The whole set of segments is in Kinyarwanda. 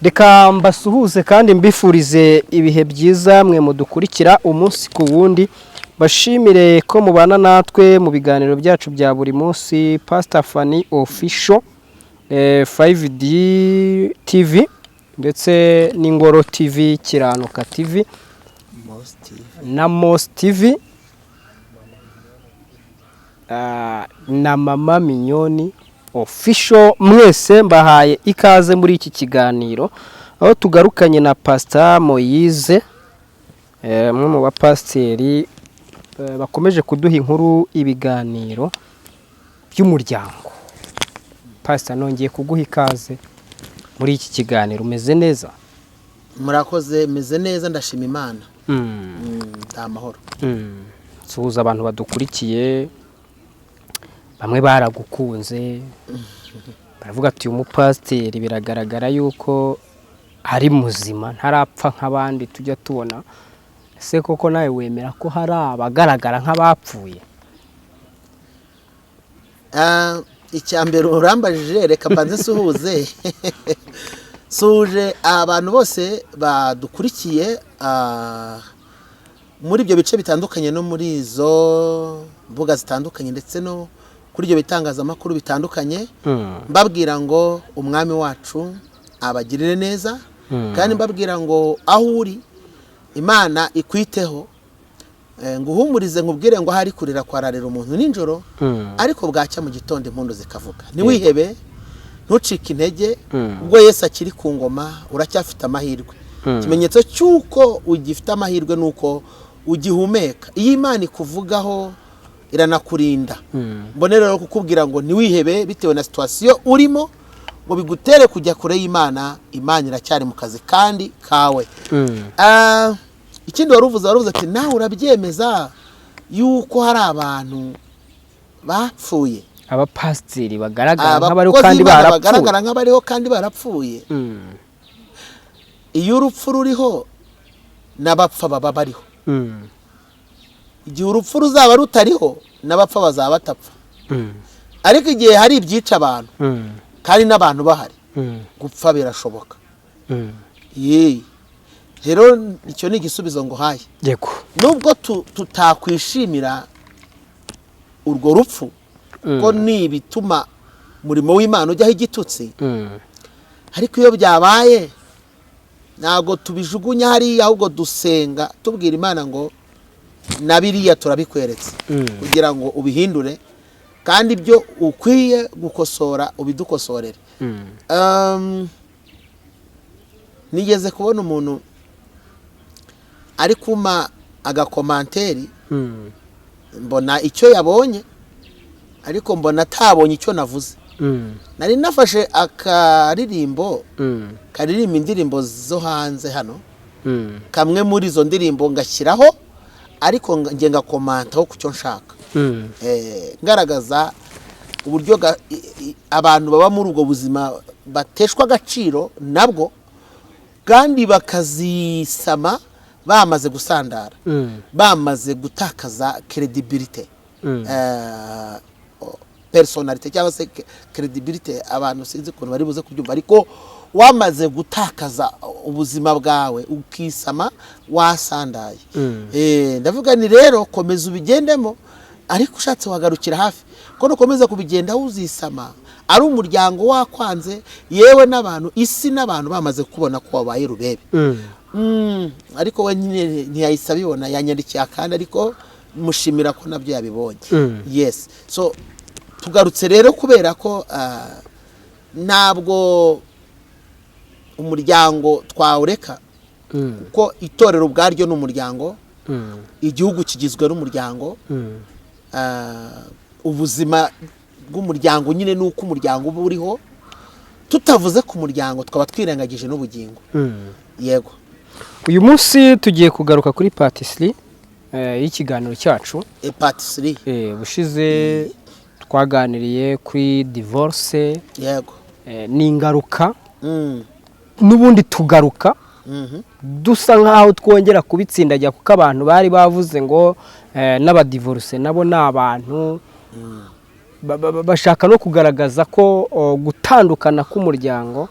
Reka mbasuhuze kandi mbifurize ibihe byiza mwe mudukurikira umunsi ku wundi. Bashimire ko mubana natwe mu biganiro byacu bya buri munsi. Pastor Fanny Official, 5D TV ndetse n'Ingoro TV, Kiranuka TV na Mos TV, na Mama Minyoni Official, mwese mbahaye ikaze muri iki kiganiro aho tugarukanye na Pastor Moyize, umwe mu bapasiteri bakomeje kuduha inkuru, ibiganiro by'umuryango. Pastor, nongeye kuguha ikaze muri iki kiganiro. Umeze neza? Murakoze, meze neza, ndashima Imana. Nta mahoro. Suhuza abantu badukurikiye. Bamwe baragukunze, baravuga ati: "Uyu mupasiteri biragaragara yuko ari muzima, ntarapfa nk'abandi tujya tubona." Ese koko nawe wemera ko hari abagaragara nk'abapfuye? Icya mbere urambajije, reka mbanze suhuze. Suhuje abantu bose badukurikiye muri ibyo bice bitandukanye no muri izo mbuga zitandukanye ndetse no kuri ibyo bitangazamakuru bitandukanye, mbabwira ngo Umwami wacu abagirire neza, kandi mbabwira ngo aho uri Imana ikwiteho. Nguhumurize, nkubwire ngo ahari kurira kwararira umuntu nijoro, ariko bwacya mu gitondo impundu zikavuga. Ntiwihebe, ntucike intege. Ubwo Yesu akiri ku ngoma, uracyafite amahirwe. Ikimenyetso cy'uko ugifite amahirwe ni uko ugihumeka. Iyo Imana ikuvugaho, iranakurinda. Mbone rero kukubwira ngo ntiwihebe bitewe na situation urimo ngo bigutere kujya kure y'Imana. Imana iracyari mu kazi kandi kawe. Ikindi wari uvuze ati: "Nawe urabyemeza yuko hari abantu bapfuye?" Abapasiteri bagaragara nk'abariho Abakozi kandi b'Imana barapfuye. bagaragara nk'abariho kandi barapfuye. Iyo urupfu ruriho, n'abapfa baba bariho. Igihe urupfu ruzaba rutariho, n'abapfa bazaba batapfa. Ariko igihe hari ibyica abantu kandi n'abantu bahari, gupfa birashoboka. Yee, rero icyo ni igisubizo nguhaye. Nubwo tutakwishimira urwo rupfu, ko ni ibituma umurimo w'Imana ujyaho igitutsi, ariko iyo byabaye ntabwo tubijugunya hariya, ahubwo dusenga tubwira Imana ngo na biriya turabikweretse kugira ngo ubihindure, kandi ibyo ukwiye gukosora ubidukosorere. Nigeze kubona umuntu ari kuma agacommentaire, mbona icyo yabonye, ariko mbona atabonye icyo navuze. Nari nafashe akaririmbo karirimba indirimbo zo hanze hano, kamwe muri izo ndirimbo ngashyiraho, ariko nge ngakomantaho ku cyo nshaka, ngaragaza uburyo abantu baba muri ubwo buzima bateshwa agaciro nabwo, kandi bakazisama bamaze gusandara, bamaze gutakaza crédibilité, personnalité cyangwa se crédibilité. Abantu sinzi ukuntu bari buze kubyumva, ariko wamaze gutakaza ubuzima bwawe, ukisama wasandaye. Ndavuga ni rero komeza ubigendemo, ariko ushatse wagarukira hafi, ko nukomeza kubigendaho uzisama ari umuryango wakwanze, yewe n'abantu, isi n'abantu bamaze kubona ko wabaye rubebe. Ariko we nyine ntiyahise abibona, yanyandikiye akandi, ariko mushimira ko nabyo yabibonye. Yes, so tugarutse rero kubera ko ntabwo umuryango twawureka, kuko itorero ubwaryo ni umuryango, igihugu kigizwe n'umuryango. Ubuzima bw'umuryango nyine ni uko umuryango uba uriho. Tutavuze ku muryango, twaba twirengagije n'ubugingo. Yego. Uyu munsi tugiye kugaruka kuri part three y'ikiganiro cyacu. Part three. Ubushize twaganiriye kuri divorce n'ingaruka. N'ubundi tugaruka dusa nk'aho twongera kubitsindagira, kuko abantu bari bavuze ngo n'abadivorce nabo ni abantu. Bashaka no kugaragaza ko gutandukana k'umuryango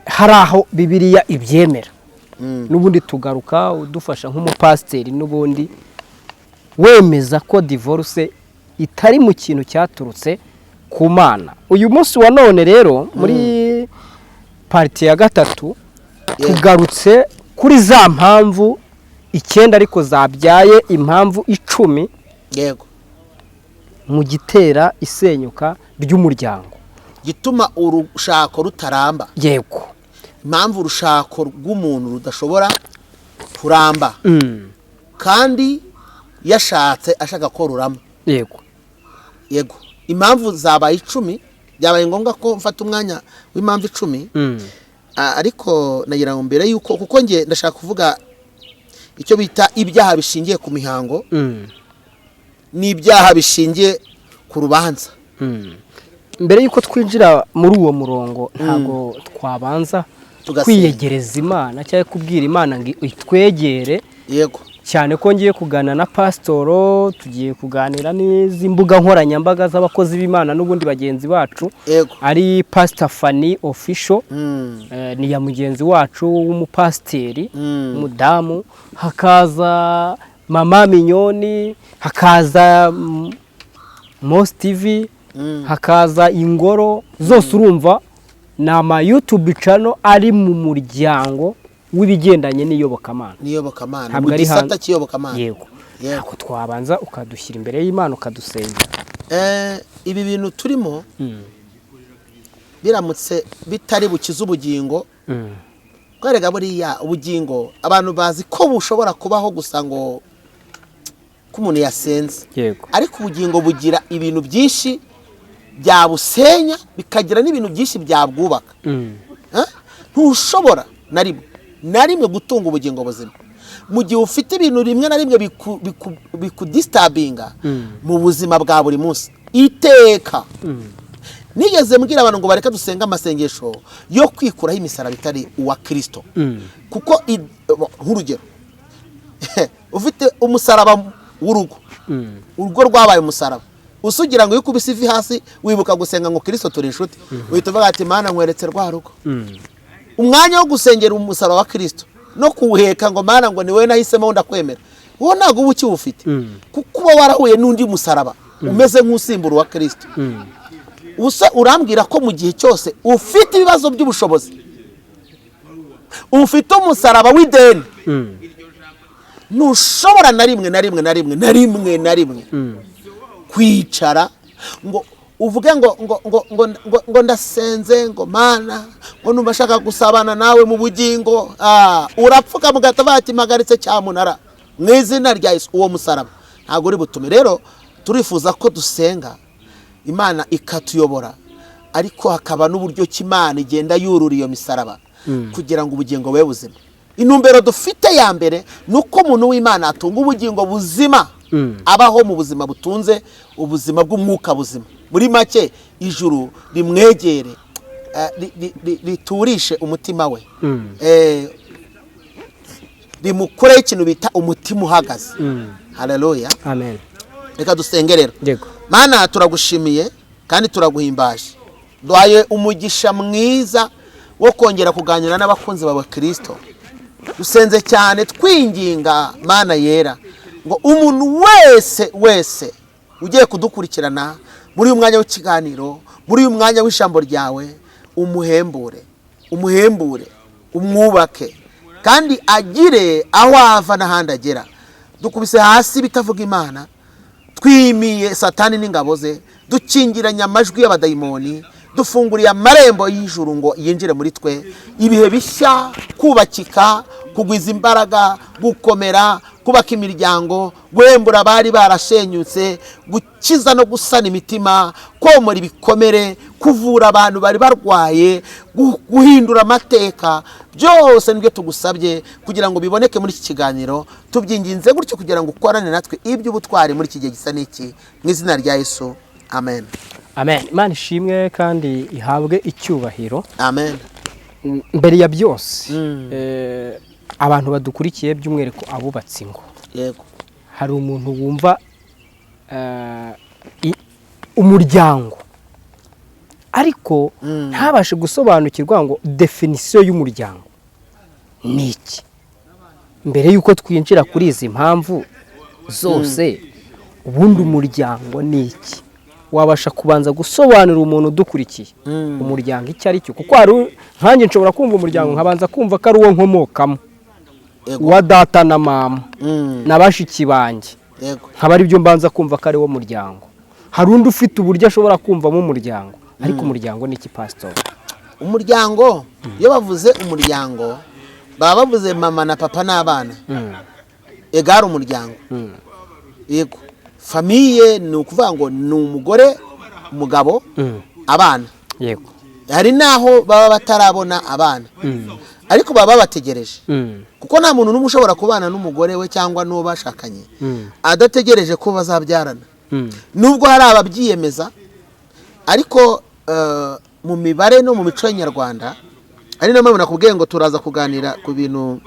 Hari aho Bibiliya ibyemera. N'ubundi tugaruka udufasha nk'umupasiteri, n'ubundi wemeza ko divorce itari mu kintu cyaturutse ku Mana. Uyu munsi wa none rero, muri part ya gatatu, tugarutse kuri za mpamvu 9 ariko zabyaye impamvu 10 mu gitera isenyuka ry'umuryango. Gituma urushako rutaramba. Impamvu urushako rw'umuntu rudashobora kuramba kandi yashatse ashaka ko rurama. Yego, impamvu zabaye 10. Byabaye ngombwa ko mfata umwanya w'impamvu 10. Ariko nagira ngo mbere yuko, kuko nge ndashaka kuvuga icyo bita ibyaha bishingiye ku mihango n'ibyaha bishingiye ku rubanza. Mbere y'uko twinjira muri uwo murongo, ntabwo twabanza Tugasenga. kwiyegereza Imana cyangwa kubwira Imana ngo itwegere? Cyane ko ngiye kuganira na pasitoro, tugiye kuganira n'izi mbuga nkoranyambaga z'abakozi b'Imana n'ubundi bagenzi bacu, ari Pasita Fani Official, ni ya mugenzi wacu w'umupasiteri umudamu, hakaza Mama Minyoni, hakaza Mosi TV, hakaza Ingoro zose. Urumva ni ama YouTube channel ari mu muryango w'ibigendanye n'iyobokamana. N'iyobokamana. Ntabwo Mu ari gisata cy'iyobokamana. Yego. Ntabwo twabanza ukadushyira imbere y'Imana, ukadusengera? Ibi bintu turimo, biramutse bitari bukize ubugingo, kwerega buriya ubugingo abantu bazi ko bushobora kubaho gusa ngo ko umuntu yasenze, ariko ubugingo bugira ibintu byinshi byabusenya, bikagira n'ibintu byinshi byabwubaka. Eh? Ntushobora na rimwe na rimwe gutunga ubugingo buzima mu gihe ufite ibintu rimwe na rimwe bikudisturbinga mu buzima bwa buri munsi iteka. Nigeze mbwira abantu ngo bareke dusenga amasengesho yo kwikuraho imisaraba itari uwa Kirisito, kuko nk'urugero ufite umusaraba w'urugo, urugo rwabaye umusaraba, usugira ngo iyo ukubise ivi hasi wibuka gusenga ngo "Kirisito turi inshuti", uhita uvuga ati "Mana, nkweretse rwa rugo". Umwanya wo gusengera umusaraba wa Kirisito no kuwuheka ngo "Mana", ngo "ni wowe nahisemo, ndakwemera", uwo ntabwo uba ukiwufite, kuko uba warahuye n'undi musaraba umeze nk'usimbura uwa Kirisito. Ubuse urambwira ko mu gihe cyose ufite ibibazo by'ubushobozi, ufite umusaraba w'ideni, ntushobora na rimwe na rimwe na rimwe na rimwe na rimwe kwicara ngo uvuge ngo "Ndasenze", ngo "Mana", ngo "Numva ashaka gusabana nawe mu bugingo"? Urapfuka mugahita bati "Mpagaritse cyamunara mu izina rya Yesu". Uwo musaraba ntabwo uri butume. Rero turifuza ko dusenga Imana ikatuyobora, ariko hakaba n'uburyo ki Imana igenda yurura iyo misaraba kugira ngo ubugingo bube buzima. Intumbero dufite ya mbere ni uko umuntu w'Imana atunga ubugingo buzima, abaho mu buzima butunze ubuzima bw'umwuka buzima. Muri make, ijuru rimwegere, riturishe umutima we, rimukoreho ikintu bita umutima uhagaze. Haleluya! Amen. Reka dusenge rero. Yego. Mana, turagushimiye kandi turaguhimbaje. Duhaye umugisha mwiza wo kongera kuganira n'abakunzi bawe Kirisito. Dusenze cyane twinginga, Mana yera, ngo umuntu wese wese ugiye kudukurikirana muri uyu mwanya w'ikiganiro, muri uyu mwanya w'ijambo ryawe, umuhembure, umuhembure, umwubake, kandi agire aho ava n'ahandi agera. Dukubise hasi bitavuga Imana, twimiye Satani n'ingabo ze, dukingiranye amajwi y'abadayimoni, dufunguriye amarembo y'ijuru ngo yinjire muri twe. Ibihe bishya, kubakika, kugwiza imbaraga, gukomera, kubaka imiryango, guhembura abari barashenyutse, gukiza no gusana imitima, komora ibikomere, kuvura abantu bari barwaye, guhindura amateka, byose nibyo tugusabye kugira ngo biboneke muri iki kiganiro. Tubyinginze gutyo kugira ngo ukorane natwe iby'ubutwari muri iki gihe gisa n'iki, mu izina rya Yesu, amen. Amen. Imana ishimwe kandi ihabwe icyubahiro. Amen. Mbere ya byose, abantu badukurikiye, by'umwihariko abubatse ingo, hari umuntu wumva umuryango Ariko ntabashe gusobanukirwa ngo définition y'umuryango ni iki. Mbere y'uko twinjira kuri izi mpamvu zose, ubundi umuryango ni iki? Wabasha kubanza gusobanurira umuntu udukurikiye umuryango icyo ari cyo? Kuko hari nkanjye nshobora kumva umuryango, nkabanza kumva ko ari uwo nkomokamo, uwa data na mama na bashiki banjye, nkaba ari byo mbanza kumva ko ari wo muryango. Hari undi ufite uburyo ashobora kumvamo umuryango. Ariko umuryango ni iki, pasitori? Umuryango, iyo bavuze umuryango baba bavuze mama na papa n'abana, égale umuryango. Yego, famille ni ukuvuga ngo ni umugore, umugabo, abana. Hari n'aho baba batarabona abana, ariko baba babategereje, kuko nta muntu n'umwe ushobora kubana n'umugore we cyangwa n'uwo bashakanye adategereje ko bazabyarana, nubwo hari ababyiyemeza. Ariko mu mibare no mu mico nyarwanda, ari nayo mpamvu nakubwiye ngo turaza kuganira ku bintu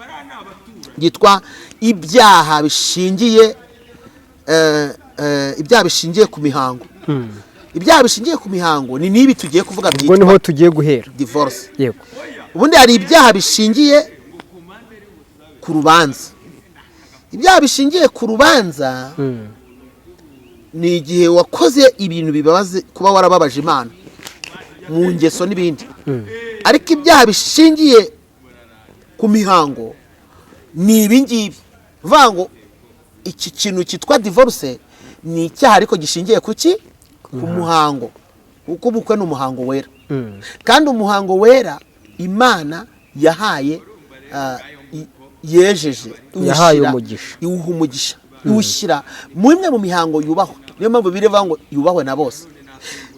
byitwa ibyaha bishingiye ku mihango. Ibyaha bishingiye ku mihango ni n'ibi tugiye kuvuga Ubwo byitwa niho tugiye guhera. divorce. Ubundi hari ibyaha bishingiye ku rubanza. Ibyaha bishingiye ku rubanza ni igihe wakoze ibintu bibabaze, kuba warababaje Imana mu ngeso n'ibindi. Ariko ibyaha bishingiye ku mihango ni ibi ngibi, bivuga ngo iki kintu cyitwa divorce ni icyaha, ariko gishingiye ku ki? Ku muhango, kuko ubukwe ni umuhango wera, kandi umuhango wera Imana yahaye, yejeje, Yahaye iwushyira- umugisha. Iwuha umugisha, iwushyira mu imwe mu mihango yubahwa. Niyo mpamvu birivuga ngo yubahwe na bose.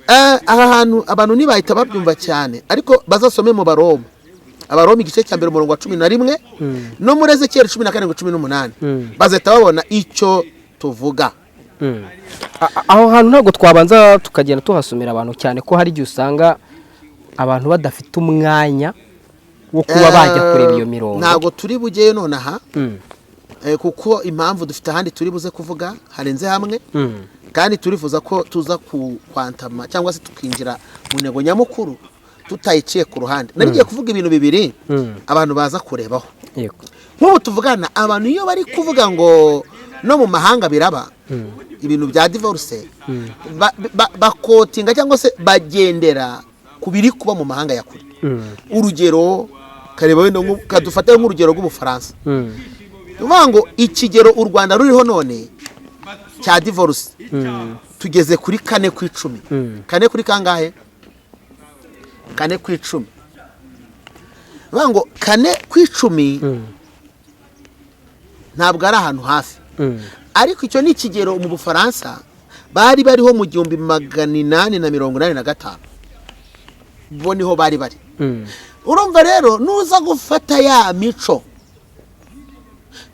Aha hantu abantu ntibahita babyumva cyane, ariko bazasome mu Baroma, Abaroma igice cya 1 umurongo wa 11, no muri Ezekiyeli 17:18, bazahita babona icyo tuvuga. Aho hantu ntabwo twabanza tukagenda tuhasomera abantu cyane, ko hari igihe usanga abantu badafite umwanya wo kuba bajya kureba iyo mirongo? Ntabwo turi bugeyo nonaha, kuko impamvu dufite ahandi turi buze kuvuga harenze hamwe, kandi turifuza ko tuza ku kwantama cyangwa se tukinjira mu ntego nyamukuru tutayiciye ku ruhande. Nari ngiye kuvuga ibintu bibiri abantu baza kurebaho. Nk'ubu tuvugana, abantu iyo bari kuvuga ngo no mu mahanga biraba ibintu bya divorce, baquotinga cyangwa se bagendera ku biri kuba mu mahanga ya kure. Urugero, kareba wenda kadufate nk'urugero rw'Ubufaransa. Ni ukuvuga ngo ikigero u Rwanda ruriho none cya divorce, tugeze kuri 4 ku 10. Kane kuri kangahe? 4 ku 10. Ni ukuvuga ngo 4 ku 10 ntabwo ari ahantu hafi, ariko icyo ni ikigero mu Bufaransa bari bariho mu 1885, bo niho bari bari. Urumva rero, nuza gufata ya mico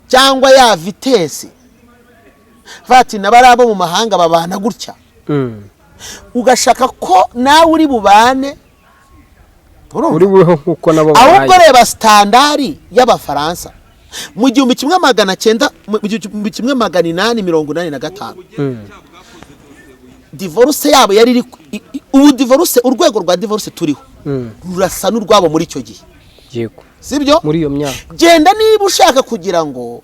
cyangwa ya vitesse vati n'abari abo mu mahanga babana gutya, ugashaka ko nawe uri bubane, urumva? Uri bubeho nk'uko nabo Ahubwo babaye. reba standard y'Abafaransa mu gihumbi kimwe magana cyenda, mu 1885. Divorce yabo yari iri ubu divorce, urwego rwa divorce turiho rurasa n'urwabo muri icyo gihe. Sibyo? Muri iyo myaka. Genda niba ushaka kugira ngo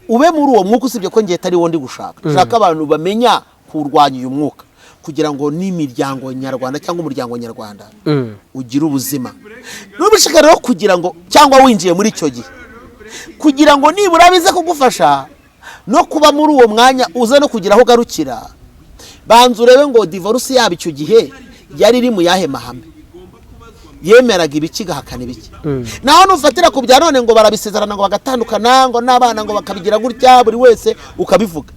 ube muri uwo mwuka, usibye ko ngiye atari wo ndi gushaka, ushaka abantu bamenya kurwanya uyu mwuka kugira ngo n'imiryango nyarwanda cyangwa umuryango nyarwanda ugire ubuzima. Niba ushaka rero kugira ngo, cyangwa winjiye muri icyo gihe, kugira ngo nibura bize kugufasha no kuba muri uwo mwanya, uze no kugira aho ugarukira, banza urebe ngo divorce yabo icyo gihe yari iri mu yahe mahame, yemeraga ibiki, igahakana ibiki. Naho nufatira ku bya none ngo barabisezerana, ngo bagatandukana, ngo n'abana ngo bakabigira gutya, buri wese ukabivuga,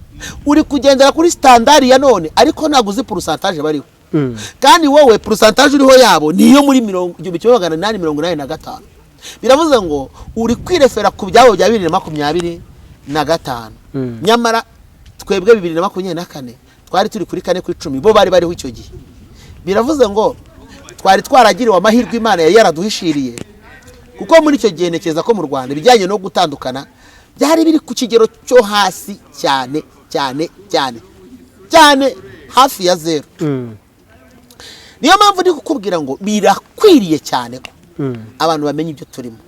uri kugendera kuri standard ya none, ariko ntabwo uzi pourcentage bariho. Kandi wowe pourcentage uriho yabo niyo muri mirongo 1885. Biravuze ngo uri kwirefera ku byabo bya 2025, nyamara twebwe 2024 twari turi kuri 4 ku 10, bo bari bariho icyo gihe. Biravuze ngo twari twaragiriwe amahirwe, Imana yari yaraduhishiriye, kuko muri icyo gihe ntekereza ko mu Rwanda ibijyanye no gutandukana byari biri ku kigero cyo hasi cyane cyane cyane cyane, hafi ya zeru. Niyo mpamvu ndi kukubwira ngo birakwiriye cyane ko abantu bamenya ibyo turimo,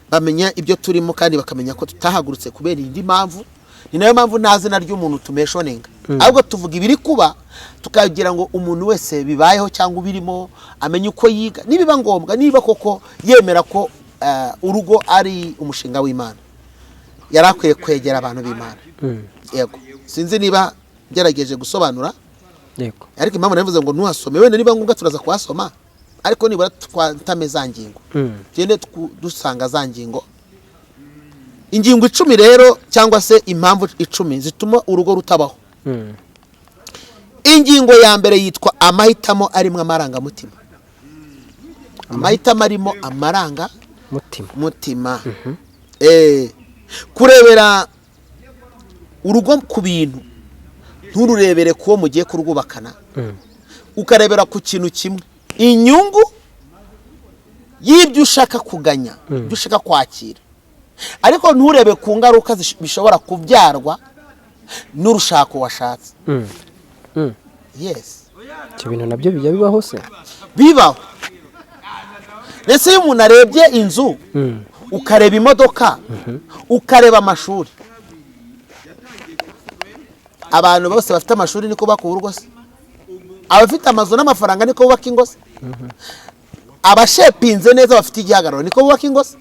bamenya ibyo turimo kandi bakamenya ko tutahagurutse kubera indi mpamvu. Ni nayo mpamvu nta zina ry'umuntu tumentioninga, ahubwo tuvuga ibiri kuba, tukagira ngo umuntu wese bibayeho cyangwa ubirimo amenye uko yiga, nibiba ngombwa, niba koko yemera ko urugo ari umushinga w'Imana, yari akwiye kwegera abantu b'Imana. Yego, sinzi niba ngerageje gusobanura. Yego. Ariko impamvu navuze ngo ntuhasome, wenda niba ngombwa turaza kuhasoma, ariko nibura twatame za ngingo, tugende dusanga za ngingo. Ingingo 10 rero, cyangwa se impamvu 10 zituma urugo rutabaho. Ingingo ya mbere yitwa amahitamo arimo amarangamutima. Amahitamo arimo amaranga mutima. Mutima. Kurebera urugo ku bintu, ntururebere kuwo mugiye kurwubakana, ukarebera ku kintu kimwe, inyungu y'ibyo ushaka kuganya, ibyo ushaka kwakira, ariko nturebe ku ngaruka bishobora kubyarwa n'urushako washatse. Yes. Ibyo bintu nabyo bijya bibaho se? Bibaho. Ndetse iyo umuntu arebye inzu, ukareba imodoka, ukareba amashuri, abantu bose bafite amashuri niko bubaka urugo se? Abafite amazu n'amafaranga niko bubaka ingo se? Abashepinze neza bafite igihagararo niko bubaka ingo se?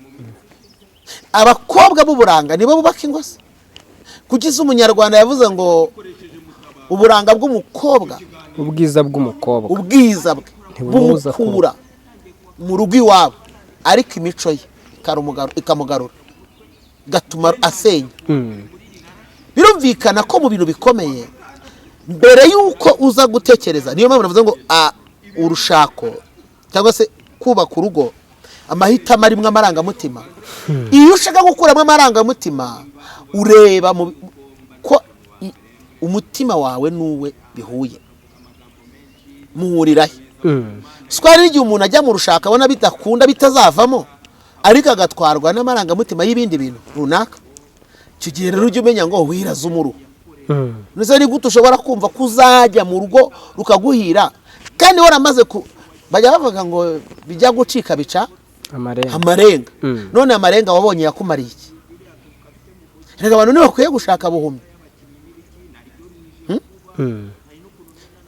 Abakobwa b'uburanga nibo bubaka ingo se? Kuki se Umunyarwanda yavuze ngo uburanga bw'umukobwa, ubwiza bw'umukobwa, ubwiza bwe ntibumubuza bumukura mu rugo iwabo, ariko imico ye ikamugarura, igatuma asenya. Birumvikana ko mu bintu bikomeye mbere y'uko uza gutekereza, niyo mpamvu navuze ngo urushako cyangwa se kubaka urugo, amahitamo arimo amarangamutima. Iyo ushaka gukuramo amarangamutima, ureba ko umutima wawe n'uwe bihuye, muhurirahe. Siko hari igihe umuntu ajya mu rushaka abona bidakunda, bitazavamo, ariko agatwarwa n'amarangamutima y'ibindi bintu runaka. Icyo gihe rero ujya umenya ngo wiraze umuruho. Ndetse ni gute ushobora kumva ko uzajya mu rugo rukaguhira kandi waramaze ku bajya bavuga ngo bijya gucika bica amarenga. Amarenga. None amarenga wabonye yakumariye iki? Reka, abantu ntibakwiye gushaka buhumyi.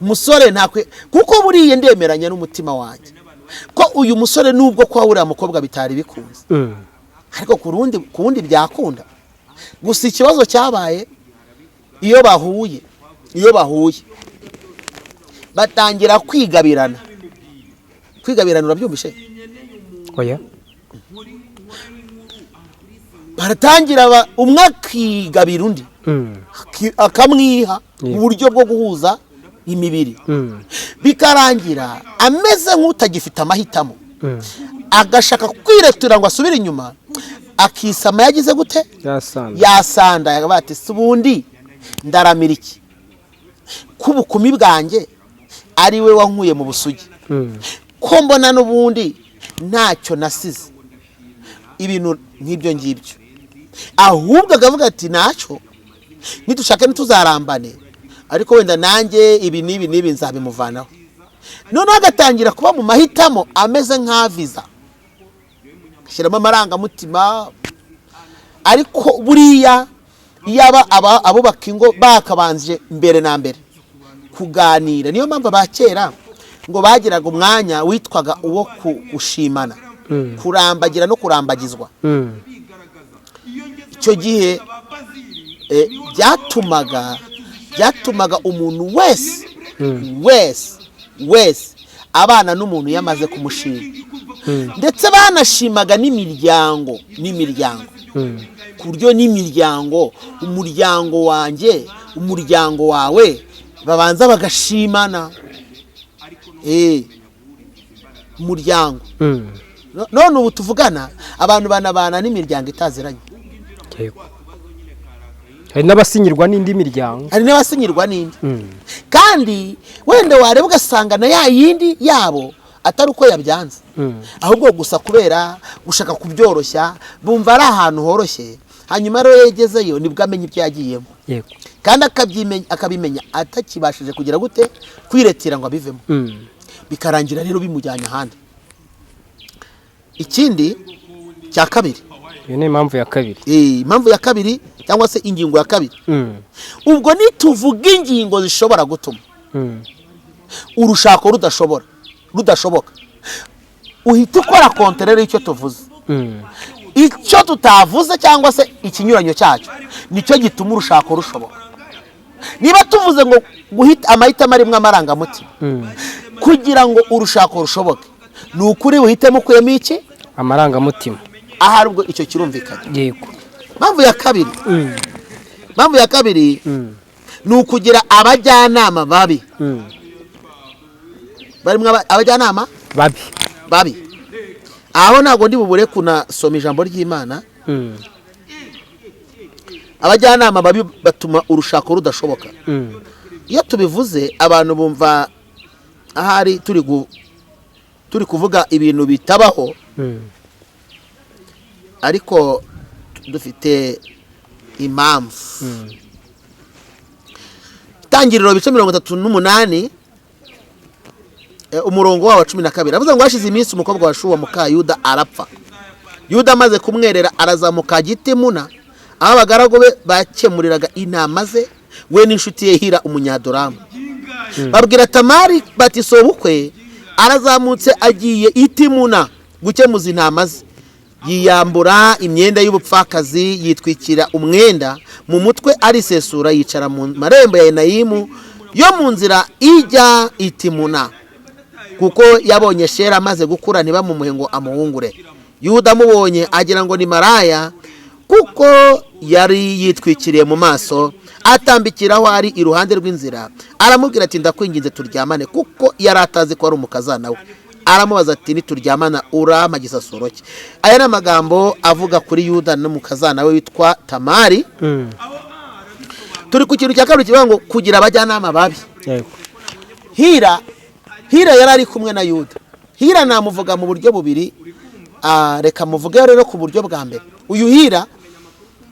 Umusore ntakwiye, kuko buriya ndemeranya n'umutima wanjye ko uyu musore, nubwo kwa uriya mukobwa bitari bikunze, ariko ku wundi byakunda. Gusa ikibazo cyabaye, iyo bahuye batangira kwigabirana. Kwigabirana, urabyumvishe? Oya. Baratangira umwe akigabira undi, akamwiha mu buryo bwo guhuza imibiri, bikarangira ameze nk'utagifite amahitamo, agashaka kwiretura ngo asubire inyuma, akisama yagize gute? Yasanda. Yasanda. Yakavuga ati: "Si ubundi ndaramira iki ko ubukumi bwanjye ari we wankuye mu busugi, ko mbona n'ubundi ntacyo nasize?" Ibintu nk'ibyo ngibyo. Ahubwo akavuga ati: "Ntacyo, nidushake ntituzarambane, ariko wenda nanjye ibi n'ibi n'ibi nzabimuvanaho." Noneho agatangira kuba mu mahitamo ameze nk'aviza, agashyiramo amarangamutima. Ariko buriya iyaba abubaka ingo bakabanje mbere na mbere kuganira. Niyo mpamvu aba kera ngo bagiraga umwanya witwaga uwo gushimana, kurambagira no kurambagizwa. Icyo gihe byatumaga umuntu wese wese wese abana n'umuntu yamaze kumushima. Ndetse banashimaga n'imiryango, ku buryo n'imiryango, umuryango wanjye, umuryango wawe, babanza bagashimana. Umuryango. None ubu tuvugana abantu banabana n'imiryango itaziranye. Yego. Hari n'abasinyirwa n'indi miryango. Hari n'abasinyirwa n'indi, kandi wenda wareba ugasanga na ya yindi yabo atari uko yabyanze, ahubwo gusa kubera gushaka kubyoroshya, bumva ari ahantu horoshye. Hanyuma rero yegezeyo nibwo amenya ibyo yagiyemo, kandi akabimenya atakibashije kugira gute, kwiretira ngo abivemo. Bikarangira rero bimujyanye ahandi. Ikindi cya kabiri. Iyo ni impamvu ya kabiri. Impamvu ya kabiri cyangwa se ingingo ya kabiri. Ubwo nituvuga ingingo zishobora gutuma urushako rudashoboka, uhita ukora contraire y'icyo tuvuze. Icyo tutavuze cyangwa se ikinyuranyo cyacyo nicyo gituma urushako rushoboka. Niba tuvuze ngo guhita amahitamo arimo amarangamutima, kugira ngo urushako rushoboke ni ukuri uhitemo ukuyemo iki? Amarangamutima. Ahari ubwo icyo kirumvikanye. Yego. Impamvu ya kabiri, impamvu ya kabiri ni ukugira abajyanama babi. Barimo abajyanama babi. Babi. Aho ntabwo ndi bubure kunasoma ijambo ry'Imana. Abajyanama babi batuma urushako rudashoboka. Iyo tubivuze abantu bumva ahari turi kuvuga ibintu bitabaho, ariko dufite impamvu. Itangiriro bice 38, umurongo wawo wa 12, avuze ngo: "Hashize iminsi umukobwa wa Shuwa muka Yuda arapfa. Yuda amaze kumwerera arazamuka ajya i Timuna, aho abagaragu be bakemuriraga intama ze, we n'inshuti ye Hira Umunyadoramu. Babwira Tamari bati: 'Sobukwe arazamutse agiye i Timuna gukemuza intama ze.' Yiyambura imyenda y'ubupfakazi, yitwikira umwenda mu mutwe, arisesura, yicara mu marembo ya Enayimu yo mu nzira ijya i Timuna, kuko yabonye Shera amaze gukura, ntibamumuhe ngo amuhungure. Yuda amubonye agira ngo ni maraya, kuko yari yitwikiriye mu maso. Atambikira aho ari iruhande rw'inzira, aramubwira ati: 'Ndakwinginze, turyamane,' kuko yari atazi ko ari umukazana we. Aramubaza ati: 'Nituryamana urampa gisasuro cye?'" Aya ni amagambo avuga kuri Yuda n'umukazana we witwa Tamari. Turi ku kintu cya kabiri kivuga ngo kugira abajyanama babi. Hira, Hira yari ari kumwe na Yuda. Hira namuvuga mu buryo bubiri. Reka muvuge rero ku buryo bwa mbere. Uyu Hira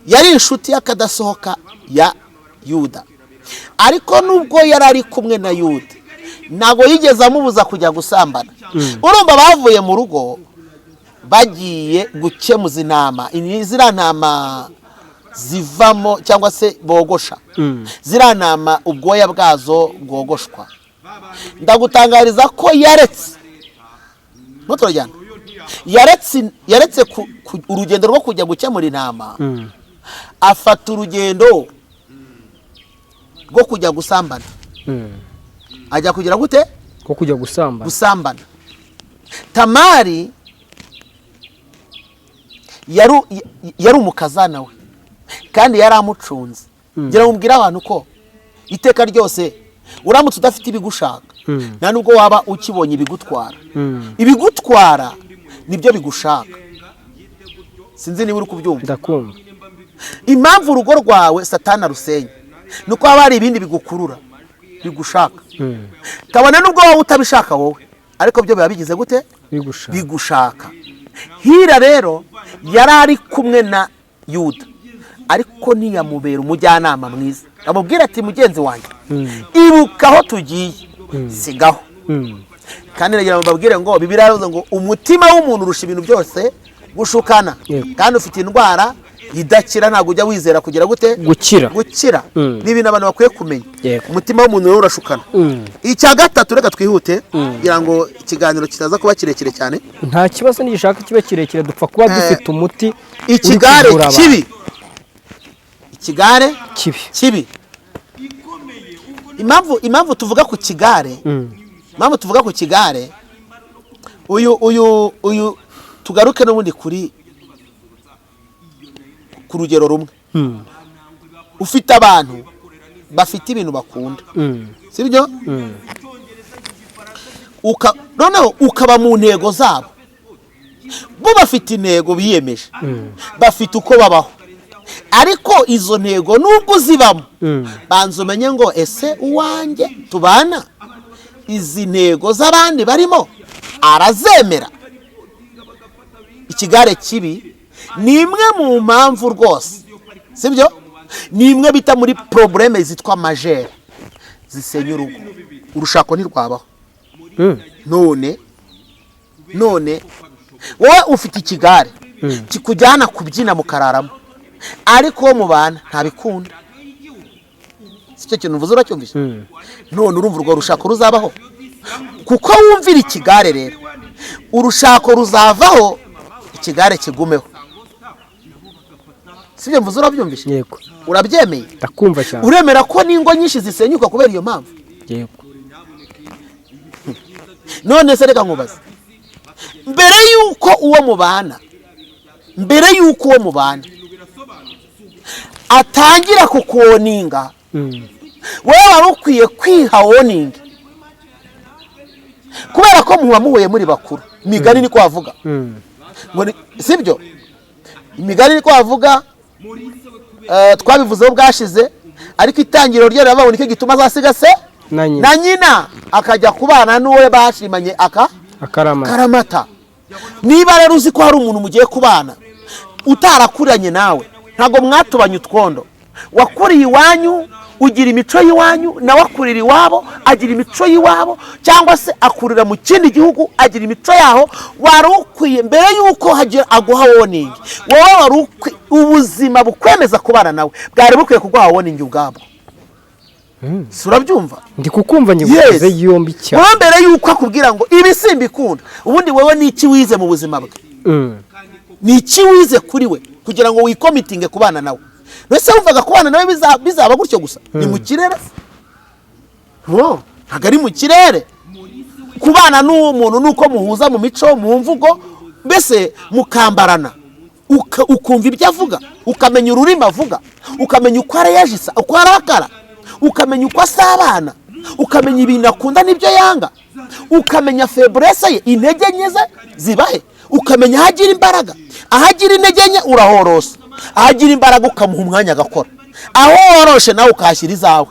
yari inshuti y'akadasohoka ya Yuda, ariko nubwo yari ari kumwe na Yuda ntabwo yigeze amubuza kujya gusambana. Urumva bavuye mu rugo bagiye gukemuza intama. Ziriya ntama zivamo cyangwa se bogosha, ziriya ntama ubwoya bwazo bwogoshwa. Ndagutangariza ko yaretse, ntuturajyana, yaretse urugendo rwo kujya gukemura intama, afata urugendo rwo kujya gusambana. Ajya kugira gute? Ko kujya gusambana. Gusambana. Tamari yari umukazana we kandi yari amucunze. Ngira ngo mbwire abantu ko iteka ryose uramutse udafite ibigushaka, nta nubwo waba ukibonye ibigutwara. Ibigutwara nibyo bigushaka. Sinzi niba uri kubyumva. Ndakumva. Impamvu urugo rwawe Satana arusenya ni uko haba hari ibindi bigukurura, bigushaka, kabone nubwo wowe utabishaka wowe, ariko byo biba bigize gute? Bigushaka. Bigushaka. Hira rero yari ari kumwe na Yuda, ariko ntiyamubera umujyanama mwiza, amubwira ati: "Mugenzi wanjye, ibuka aho tugiye, sigaho." Kandi nagira ngo mbabwire ngo Bibiliya yaravuze ngo umutima w'umuntu urusha ibintu byose gushukana, kandi ufite indwara idakira, ntabwo ujya wizera kugira gute? Gukira. Gukira. Ni ibintu abantu bakwiye kumenya. Umutima w'umuntu rero urashukana. Icya gatatu, reka twihute kugira ngo ikiganiro kitaza kuba kirekire cyane. Nta kibazo, nigishaka kibe kirekire, dupfa kuba dufite umuti uri Ikigare kuvura abantu. kibi, ikigare Kibi. kibi. Impamvu tuvuga ku kigare, impamvu tuvuga ku kigare, uyu tugaruke n'ubundi ku rugero rumwe. Ufite abantu bafite ibintu bakunda, sibyo? Noneho ukaba mu ntego zabo. Bo bafite intego biyemeje, bafite uko babaho, ariko izo ntego nubwo uzibamo, banza umenye ngo: ese uwanjye tubana izi ntego z'abandi barimo arazemera? Ikigare kibi ni imwe mu mpamvu rwose, sibyo? Ni imwe bita muri problème zitwa majeures zisenya urugo. Urushako ntirwabaho. None wowe ufite ikigare kikujyana kubyina mukararamo, ariko uwo mubana ntabikunda. Si cyo kintu uvuze, uracyumvise? None urumva urwo rushako ruzabaho? Kuko wumvira ikigare rero, urushako ruzavaho, ikigare kigumeho. Si byo mvuze, urabyumvise? Yego. Urabyemeye? Ndakumva cyane. Uremera ko n'ingo nyinshi zisenyuka kubera iyo mpamvu? Yego. None se reka nkubaze, mbere y'uko uwo mubana atangira kukuwarninga, wowe wari ukwiye kwiha warning, kubera ko muba muhuye muri bakuru. Imigani niko bavuga ngo sibyo? Imigani niko bavuga. Twabivuzeho bwashize, ariko itangiriro ryo riravuga ngo nicyo gituma azasiga se na nyina na nyina, akajya kubana n'uwo bashimanye aka akaramata. Karamata. Niba rero uzi ko hari umuntu mugiye kubana utarakuranye nawe, ntabwo mwatubanye utwondo, wakuriye iwanyu ugira imico y'iwanyu, nawe akurira iwabo agira imico y'iwabo, cyangwa se akurira mu kindi gihugu agira imico yaho, wari ukwiye mbere y'uko hagira aguha warning, wowe wari ukwiye, ubuzima bukwemeza kubana nawe bwari bukwiye kuguha warning ubwabwo. Si urabyumva? Ndi kukumva, nyiguze yombi cyane. Wowe mbere y'uko akubwira ngo ibi simbikunda, ubundi wowe ni iki wize mu buzima bwe? Ni iki wize kuri we kugira ngo wicommittinge kubana nawe? Mbese wumvaga kubana nawe bizaba gutyo gusa? Ni mu kirere? No, ntabwo ari mu kirere. Kubana n'uwo muntu ni uko muhuza mu mico, mu mvugo, mbese mukambarana, ukumva ibyo avuga, ukamenya ururimi avuga, ukamenya uko areyajisa, uko arakara, ukamenya uko asabana, ukamenya ibintu akunda n'ibyo yanga, ukamenya faiblesse ye, intege nke ze zibahe, ukamenya aho agira imbaraga. Aho agira intege nke urahorosa, aho agira imbaraga ukamuha umwanya agakora. Aho woroshe nawe ukahashyira izawe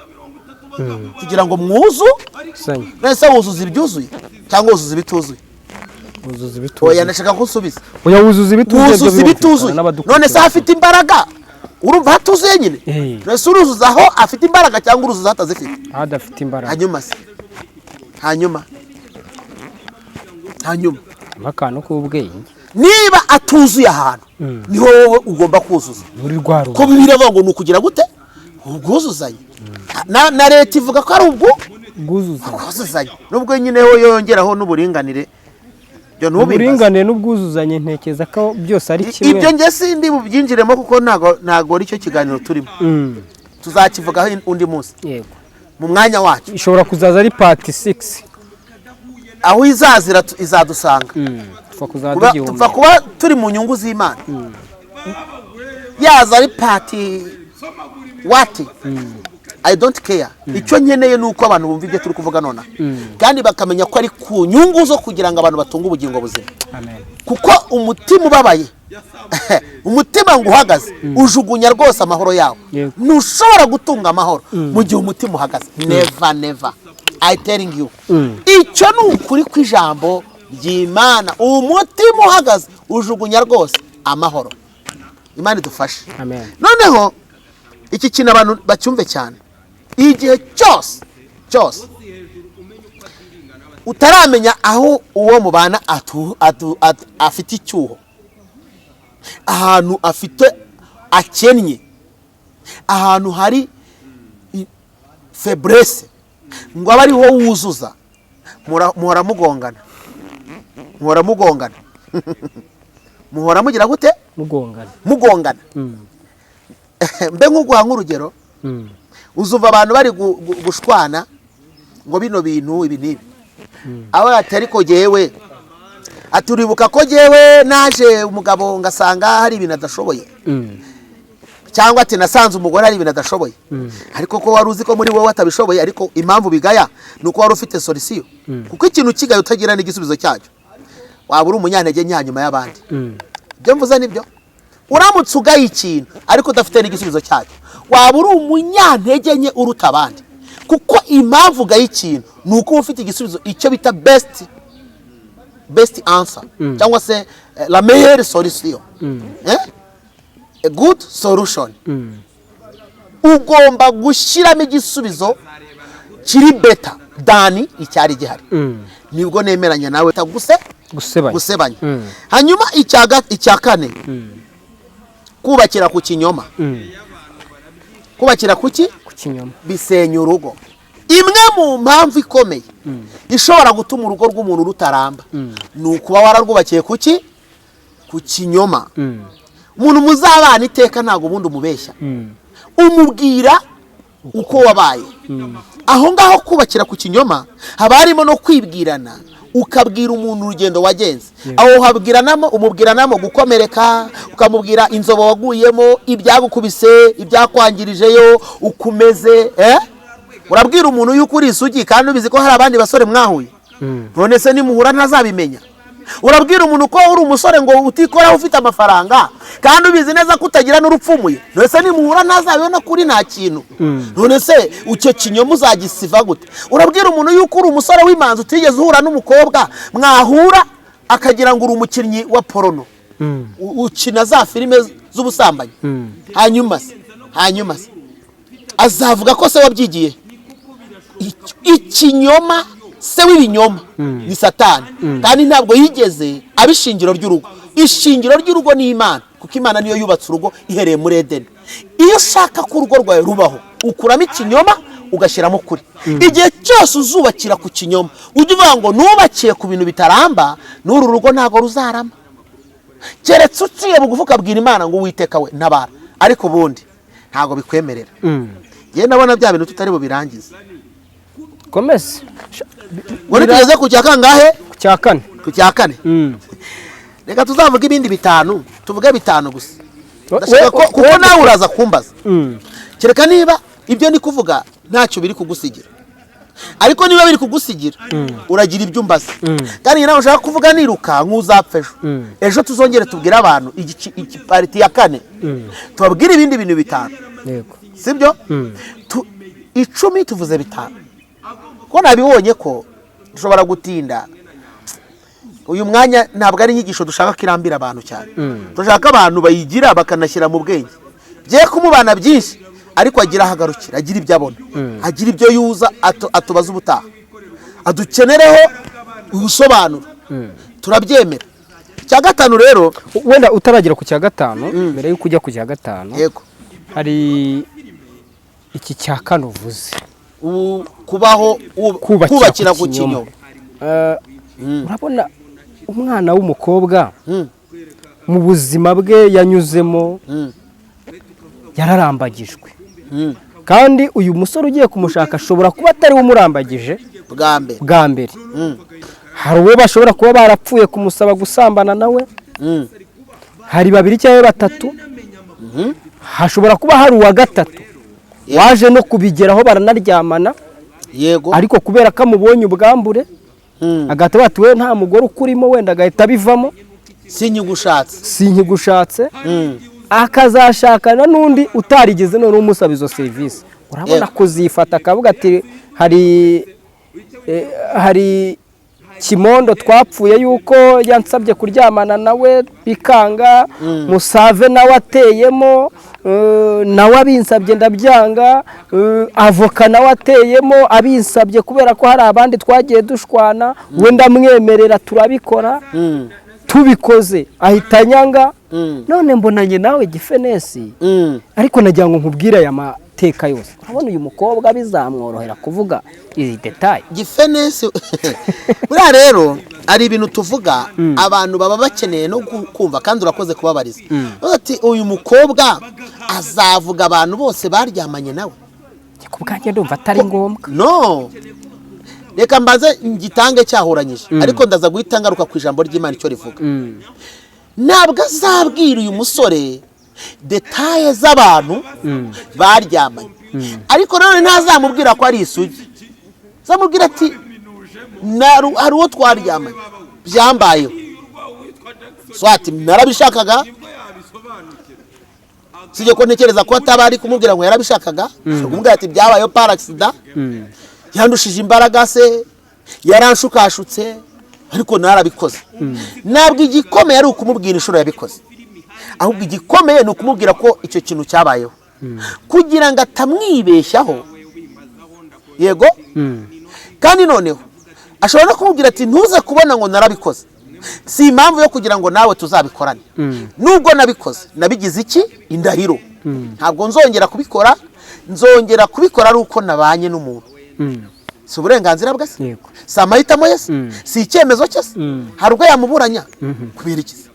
kugira ngo mwuzu Sanye. Mbese wuzuza ibyuzuye cyangwa wuzuza ibituzuye? Wuzuza Oya, ibituzuye. ndashaka ko usubiza. Oya, wuzuza ibituzuye byo. Wuzuza Birumvikana ibituzuye. n'abadukurikira. None se afite imbaraga, urumva hatuzuye nyine? Eh. None se uruzuza aho afite imbaraga cyangwa uruzuza aho atazifite? Aho adafite imbaraga. Hanyuma se, hanyuma Harimo akantu k'ubwenge. Niba atuzuye ahantu, niho wowe ugomba kuzuza. Muri rwa Ko rugo. Bibiliya ivuga ngo ni ukugira gute? Ubwuzuzanye. Na leta ivuga ko ari ubwo Ubwuzuzanye. Ubwuzuzanye, nubwo nyine ho yongeraho n'uburinganire, ibyo ntubimbaze. Uburinganire n'ubwuzuzanye ntekereza ko byose ari kimwe. Ibyo njye sindi bubyinjiremo kuko ntago ari cyo kiganiro turimo. Tuzakivugaho undi munsi mu mwanya wacu. Ishobora kuzaza ari part 6. Aho izazira izadusanga. Tupfa kuzaba Tupfa tugihumeka. kuba turi mu nyungu z'Imana, yaza ari part what, I don't care. Icyo nkeneye ni uko abantu bumva ibyo turi kuvuga nonaha, kandi bakamenya ko ari ku nyungu zo kugira ngo abantu batunge ubugingo buzima. Amen. Kuko umutima ubabaye, umutima ngo uhagaze, ujugunya rwose amahoro yawe. Ntushobora gutunga amahoro mu gihe umutima uhagaze. Never, never, I telling you. Icyo ni ukuri kw'ijambo ry'Imana. Umutima uhagaze ujugunya rwose amahoro. Imana idufashe. Amen. Noneho iki kintu abantu bacyumve cyane: igihe cyose cyose utaramenya aho uwo mubana afite icyuho, ahantu afite akennye, ahantu hari faiblesse, ngo abe ariho wuzuza, muhora mugongana, muhora mugongana, muhora mugira gute? Mugongana. Mugongana. Mbe nk'uguha nk'urugero, uzumva abantu bari gushwana ngo bino bintu ibi n'ibi, aho ati ariko jyewe, ati uribuka ko jyewe naje umugabo ngasanga hari ibintu adashoboye, cyangwa ati nasanze umugore hari ibintu adashoboye, ariko ko wari uzi ko muri wowe atabishoboye, ariko impamvu bigaya ni uko wari ufite solution. Kuko ikintu kigaye utagira n'igisubizo cyacyo, waba uri umunyantege nke hanyuma y'abandi. Ibyo mvuze nibyo. Uramutse ugaye ikintu ariko udafite n'igisubizo cyacyo, waba uri umunyantege nke uruta abandi, kuko impamvu ugaye ikintu ni uko uba ufite igisubizo, icyo bita best answer, cyangwa se la meilleure solution, eh? A good solution. Ugomba gushyiramo igisubizo kiri better. Than icyari gihari. Nibwo nemeranya nawe guse Gusebanya. Gusebanya. Hanyuma icya kane, kubakira ku kinyoma. Kubakira ku ki? Ku kinyoma. Bisenya urugo. Imwe mu mpamvu ikomeye ishobora gutuma urugo rw'umuntu rutaramba ni ukuba wararwubakiye ku ki? Ku kinyoma. Umuntu muzabana iteka, ntabwo ubundi umubeshya, umubwira uko wabaye. Aho ngaho kubakira ku kinyoma haba harimo no kwibwirana, ukabwira umuntu urugendo wagenze. Aho uhabwiranamo, umubwiranamo gukomereka, ukamubwira inzobo waguyemo, ibyagukubise, ibyakwangirijeyo, uko umeze, eh? Urabwira umuntu yuko uri isugi kandi ubizi ko hari abandi basore mwahuye. None se nimuhura ntazabimenya? Urabwira umuntu ko uri umusore ngo utikoraho, ufite amafaranga, kandi ubizi neza ko utagira n'urupfumuye. None se nimuhura ntazabibona kuri nta kintu? None se icyo kinyoma uzagisiva gute? Urabwira umuntu yuko uri umusore w'imanzi, utigeze uhura n'umukobwa, mwahura akagira ngo uri umukinnyi wa porno, ukina za filime z'ubusambanyi. Hanyuma se azavuga ko se wabyigiye? Ikinyoma, se w'ibinyoma ni Satani, kandi ntabwo yigeze aba ishingiro ry'urugo. Ishingiro ry'urugo ni Imana, kuko Imana niyo yubatse urugo ihereye muri Edeni. Iyo ushaka ko urugo rwawe rubaho, ukuramo ikinyoma, ugashyiramo ukuri. Igihe cyose uzubakira ku kinyoma, ujye uvuga ngo nubakiye ku bintu bitaramba, n'uru rugo ntabwo ruzarama, keretse uciye bugufi ukabwira Imana ngo: "Uwiteka we, ntabara." Ariko ubundi ntabwo bikwemerera. Njyewe ndabona bya bintu tutari bubirangize. Komeze. Ngo nitugeze ku cya kangahe? Ku cya kane. Ku cya kane. Reka tuzavuge ibindi bitanu, tuvuge bitanu gusa. Ndashaka kuko nawe uraza kumbaza, kereka niba ibyo ndi kuvuga ntacyo biri kugusigira. Ariko niba biri kugusigira, uragira ibyo umbaza. Kandi nawe ushaka kuvuga niruka nk'uzapfa ejo. Ejo tuzongere tubwire abantu part ya kane, tubabwire ibindi bintu bitanu. Yego. Sibyo? 10, tuvuze bitanu, ko nabibonye ko dushobora gutinda. Uyu mwanya ntabwo ari inyigisho dushaka ko irambira abantu cyane. Dushaka abantu bayigira bakanashyira mu bwenge, bye kumubana byinshi, ariko agira aho agarukira, agira ibyo abona, agira ibyo yuza, atubaza ubutaha, adukenereho ubusobanuro, turabyemera. Icya gatanu rero. Wenda utaragera ku cya gatanu, mbere y'uko ujya ku cya gatanu, Yego. hari iki cya kane uvuze. Kubaho Kubakira kubakira ku ku kinyoma. kinyoma. Urabona umwana w'umukobwa mu buzima bwe yanyuzemo, yararambagijwe, kandi uyu musore ugiye kumushaka ashobora kuba atari we umurambagije Bwa mbere. bwa mbere. Hari uwo bashobora kuba barapfuye kumusaba gusambana nawe. Hari babiri cyangwa batatu, hashobora kuba hari uwa gatatu waje no kubigeraho baranaryamana, ariko kubera ko amubonye ubwambure, agahita bati: "We nta mugore ukurimo." Wenda agahita abivamo. Sinyigushatse. Sinkigushatse. Akazashakana n'undi utarigeze noneho umusaba izo serivisi. Urabona kuzifata akavuga ati: Hari kimondo twapfuye yuko yansabye kuryamana nawe bikanga, musave nawe ateyemo, nawe abinsabye ndabyanga, avoka nawe ateyemo abinsabye, kubera ko hari abandi twagiye dushwana, we ndamwemerera turabikora, tubikoze ahita anyanga. None mbonanye nawe gifenesi, ariko nagira ngo nkubwire aya mateka yose." Urabona uyu mukobwa bizamworohera kuvuga izi détails? Gifenesi, buriya rero hari ibintu tuvuga abantu baba bakeneye no kumva, kandi urakoze kubabariza. Bavuga ati: "Uyu mukobwa azavuga abantu bose baryamanye nawe?" Ku bwanjye ndumva atari ngombwa. No, reka mbanze ngitange cyahuranyije, ariko ndaza guhita ngaruka ku ijambo ry'Imana icyo rivuga. Ntabwo azabwira uyu musore détails z'abantu baryamanye, ariko nanone ntazamubwira ko ari isugi. Azamubwira ati: "Hari uwo twaryamanye, byambayeho, swati narabishakaga." Sijye ko ntekereza ko ataba ari kumubwira ngo yarabishakaga, kumubwira ati: "Byabayeho par accident, yandushije imbaraga se, yaranshukashutse, ariko narabikoze." Ntabwo igikomeye ari ukumubwira inshuro yabikoze, ahubwo igikomeye ni ukumubwira ko icyo kintu cyabayeho, kugira ngo atamwibeshyaho. Yego. Kandi noneho ashobora no kumubwira ati: "Ntuze kubona ngo narabikoze, si impamvu yo kugira ngo nawe tuzabikorane. Nubwo nabikoze, nabigize iki? Indahiro. Ntabwo nzongera kubikora. Nzongera kubikora ari uko nabanye n'umuntu." Si uburenganzira bwe se? Yego. Si amahitamo ye se? Si icyemezo cye se? Hari ubwo yamuburanya kubera iki se?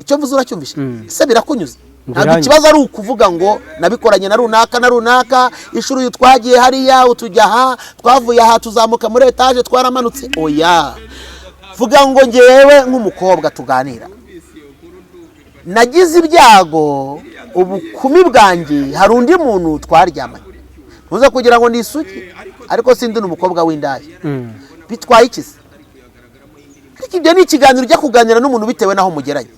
Icyo mvuze uracyumvishe se? Birakunyuze? Ntabwo Biranyuze. ikibazo ari ukuvuga ngo nabikoranye na runaka na runaka, inshuro uyu twagiye hariya, utujya aha, twavuye aha, tuzamuka muri etaje, twaramanutse. Oya, vuga ngo: "Ngewe nk'umukobwa tuganira, nagize ibyago, ubukumi bwanjye hari undi muntu twaryamanye. Ntuze kugira ngo ni isugi, ariko sindi n'umukobwa w'indaya." Bitwaye iki se? Ariko ibyo ni ikiganiro ujya kuganira n'umuntu bitewe n'aho mugeranye,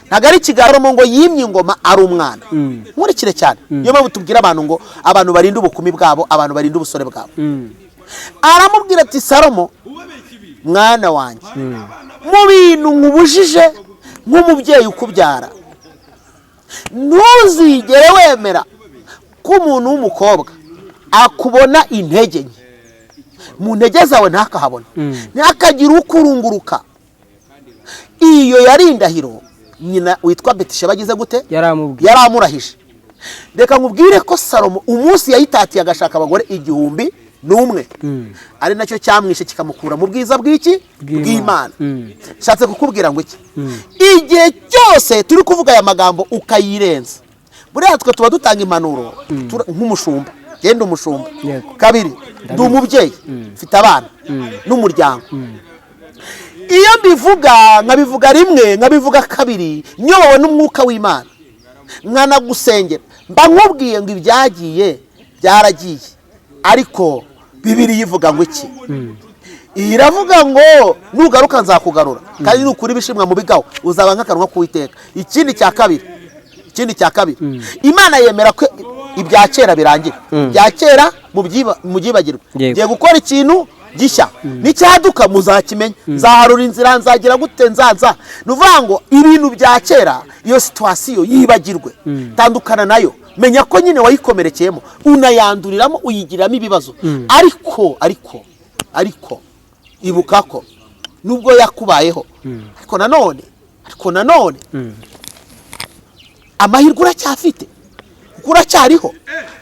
ntabwo ari ikiganiro ngo yimye ingoma ari umwana. Nkurikire cyane, niyo mpamvu tubwira abantu ngo abantu barinde ubukumi bwabo, abantu barinde ubusore bwabo. Aramubwira ati: "Salomo mwana wanjye, mu bintu nkubujije nk'umubyeyi ukubyara, ntuzigere wemera ko umuntu w'umukobwa akubona intege nke. Mu ntege zawe ntakahabone, ntihakagire ukurunguruka." Iyo yari indahiro nyina witwa Betisheba agize gute? Yaramubwiye. Yaramurahije. Reka nkubwire ko Salomo umunsi yayitatiye agashaka abagore 1001, ari nacyo cyamwishe kikamukura mu bwiza bw'iki? Bw'Imana. Nshatse kukubwira ngo iki? Igihe cyose turi kuvuga aya magambo ukayirenza, buriya twe tuba dutanga impanuro nk'umushumba. Genda umushumba. Kabiri, ndi umubyeyi, mfite abana n'umuryango. Iyo mbivuga, nkabivuga rimwe, nkabivuga kabiri, nyobowe n'umwuka w'Imana, nkanagusengera, mba nkubwiye ngo ibyagiye byaragiye. Ariko Bibiriya ivuga ngo iki? Iyi iravuga ngo: "Nugaruka nzakugarura, kandi nukuri ibishimwa mu bigaho uzaba nk'akanwa k'Uwiteka." Ikindi cya kabiri, Imana yemera ko ibya kera birangira, ibya kera mubyibagirwe. Ngiye gukora ikintu gishya, nicyaduka muzakimenya, nzaharura inzira, nzagira gute, nzaza. Ni ukuvuga ngo ibintu bya kera, iyo situation yibagirwe, tandukana nayo, menya ko nyine wayikomerekeyemo, unayanduriramo, uyigiriramo ibibazo. Ariko ibuka ko nubwo yakubayeho, ariko nanone amahirwe uracyafite, kuko uracyariho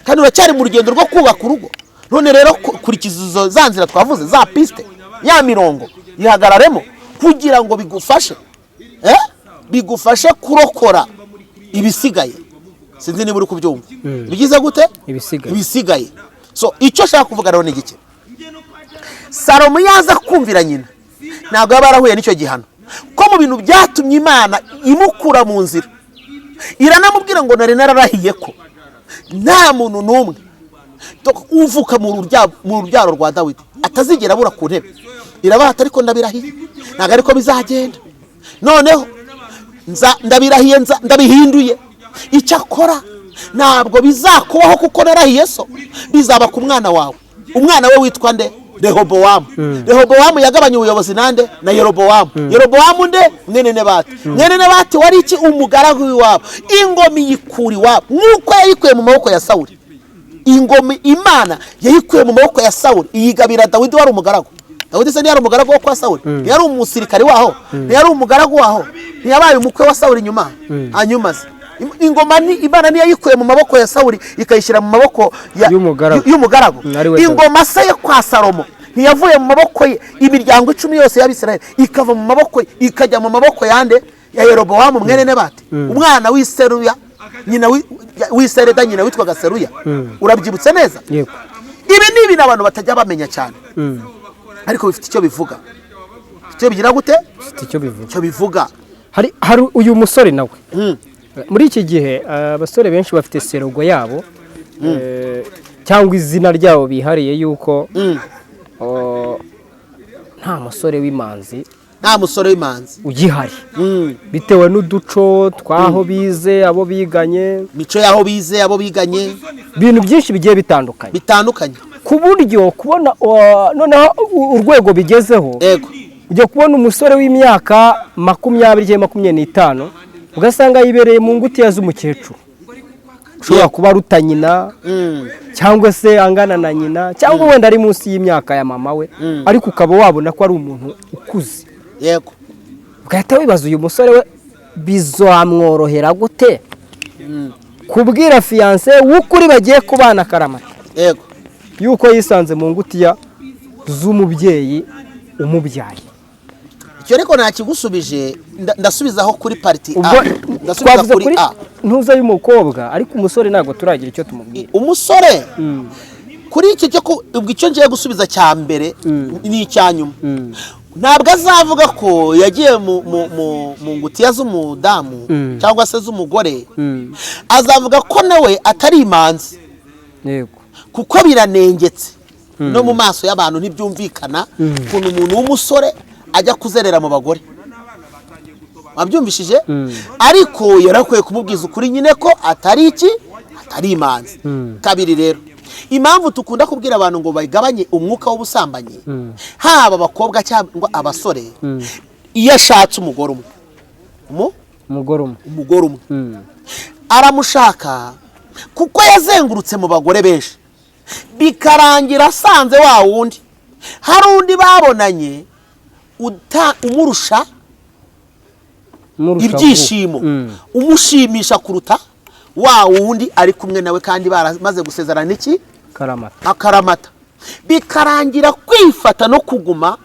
kandi uracyari mu rugendo rwo kubaka urugo. None rero kurikiza izo za nzira twavuze, za piste, ya mirongo yihagararemo kugira ngo bigufashe, bigufashe kurokora ibisigaye. Sinzi niba uri kubyumva. Bigize gute? Ibisigaye. Ibisigaye. So icyo ashaka kuvuga rero ni igiki? Salomo yaza kumvira nyina, ntabwo yaba yarahuye n'icyo gihano, ko mu bintu byatumye Imana imukura mu nzira, iranamubwira ngo: "Nari nararahiye ko nta muntu n'umwe uvuka mu rubyaro rwa Dawidi atazigera abura ku ntebe." Irabahata, ariko ndabirahiye ntabwo ariko bizagenda. Noneho ndabirahiye, ndabihinduye. Icyakora ntabwo bizakubaho kuko narahiye so, bizaba ku mwana wawe. Umwana we witwa nde? Rehobowamu. Rehobowamu yagabanye ubuyobozi nande? Na Yerobowamu. Yerobowamu nde? Mwene Nebati. Mwene Nebati wari iki? Umugaragu w'iwabo. Ingoma iyikura iwabo nk'uko yayikuye mu maboko ya Sawuli. Ingoma Imana yayikuye mu maboko ya Sawuli, iyigabira Dawidi wari umugaragu. Dawidi se ntiyari umugaragu wo kwa Sawuli? Ntiyari umusirikari waho? Ntiyari umugaragu waho? Ntiyabaye umukwe wa Sawuli nyuma? Hanyuma se ingoma ni Imana ntiyayikuye mu maboko ya Sawuli ikayishyira mu maboko Y'umugaragu. y'umugaragu? Ari we Dawidi. Ingoma se yo kwa Salomo ntiyavuye mu maboko ye, imiryango 10 yose y'Abisirayeli ikava mu maboko ye ikajya mu maboko yande? Ya Yerobowamu mwene Nebati, umwana w'iseruya, nyina w'isereda, nyina witwaga Seruya. Urabyibutse neza? Yego. Ibi ni ibintu abantu batajya bamenya cyane, ariko bifite icyo bivuga. Icyo bigira gute? Bifite icyo bivuga. Icyo bivuga. Hari uyu musore nawe, muri iki gihe abasore benshi bafite slogan yabo, cyangwa izina ryabo bihariye, yuko nta musore w'imanzi Nta musore w'imanzi ugihari, bitewe n'uduco tw'aho bize, abo biganye. Mico y'aho bize, abo biganye. Ibintu byinshi bigiye bitandukanye. Bitandukanye. Ku buryo kubona noneho urwego bigezeho, ujya kubona umusore w'imyaka 20 cyangwa 25, ugasanga yibereye mu ngutiya z'umukecuru. Ushobora kuba aruta nyina, cyangwa se angana na nyina, cyangwa wenda ari munsi y'imyaka ya mama we, ariko ukaba wabona ko ari umuntu ukuze, ugahita wibaza, uyu musore we bizamworohera gute kubwira fiancée w'ukuri bagiye kubana akaramata yuko yisanze mu ngutiya z'umubyeyi umubyaye? Icyo ariko ntakigusubije. Ndasubizaho kuri part A. Ubwo Ndasubiza twavuze kuri kuri A. ntuza y'umukobwa, ariko umusore ntabwo turagira icyo tumubwira. Umusore, kuri iki cyo ubwo icyo ngiye gusubiza cya mbere ni icya nyuma. Ntabwo azavuga ko yagiye mu ngutiya z'umudamu cyangwa se z'umugore. Azavuga ko nawe atari imanzi, kuko biranengetse no mu maso y'abantu, ntibyumvikana ukuntu umuntu w'umusore ajya kuzerera mu bagore. Wabyumvishije? Ariko yarakwiye kumubwiza ukuri nyine ko atari iki, atari imanzi. Kabiri rero, impamvu dukunda kubwira abantu ngo bagabanye umwuka w'ubusambanyi, haba abakobwa cyangwa abasore, iyo ashatse umugore umwe Umugore umwe. Umugore umwe aramushaka kuko yazengurutse mu bagore benshi, bikarangira asanze wa wundi hari undi babonanye umurusha Umurusha ibyishimo, umushimisha kuruta wa wundi ari kumwe nawe, kandi baramaze gusezerana iki? Karamata. Akaramata. Bikarangira kwifata no kuguma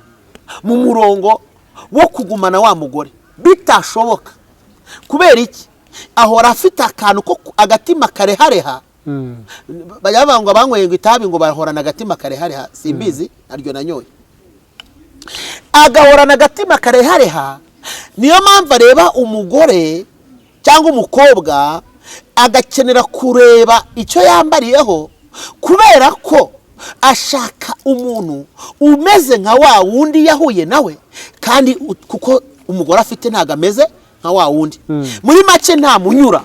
mu murongo wo kugumana wa mugore bitashoboka. Kubera iki? Ahora afite akantu ko agatima karehareha. Bajya bavuga ngo abanyweye ngo itabi ngo bahorana agatima karehareha, simbizi, naryo nanyoye. Agahorana agatima karehareha, niyo mpamvu areba umugore cyangwa umukobwa agakenera kureba icyo yambariyeho, kubera ko ashaka umuntu umeze nka wa wundi yahuye nawe, kandi kuko umugore afite ntabwo ameze nka wa wundi. Muri make ntamunyura.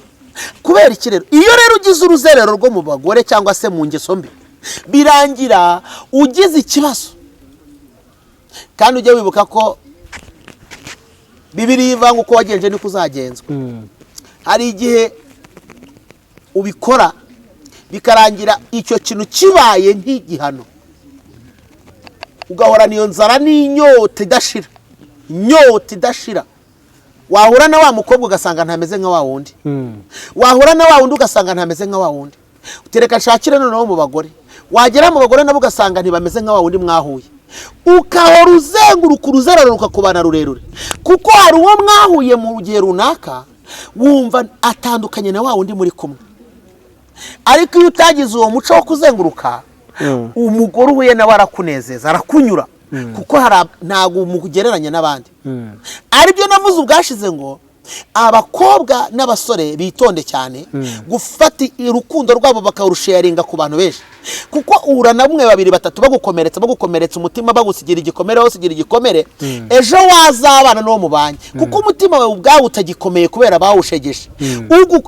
Kubera iki rero? Iyo rero ugize uruzerero rwo mu bagore cyangwa se mu ngeso mbi, birangira ugize ikibazo. Kandi ujye wibuka ko Bibiliya ivuga ngo uko wagenje niko uzagenzwa. Hari igihe ubikora bikarangira icyo kintu kibaye nk'igihano, ugahorana iyo nzara n'inyota idashira, inyota idashira. Wahura na wa mukobwa ugasanga ntameze nka wa wundi, wahura na wa wundi ugasanga ntameze nka wa wundi. Utereka nshakire noneho mu bagore, wagera mu bagore nabo ugasanga ntibameze nka wa wundi mwahuye. Ukahora uzenguruka, uruzerero rukakubana rurerure, kuko hari uwo mwahuye mu gihe runaka wumva atandukanye na wa wundi muri kumwe. Ariko iyo utagize uwo muco wo kuzenguruka, umugore uhuye nawe arakunezeza, arakunyura, kuko hari ntabwo umugereranya n'abandi. Aribyo navuze ubwashize ngo abakobwa n'abasore bitonde cyane gufata urukundo rwabo bakarusharinga ku bantu benshi, kuko uhura na bumwe, babiri, batatu, bagukomeretsa, bagukomeretsa umutima, bagusigira igikomere, bawusigira igikomere. Ejo wazabana n'uwo mubanye, kuko umutima wawe ubwawe utagikomeye kubera bawushegeshe.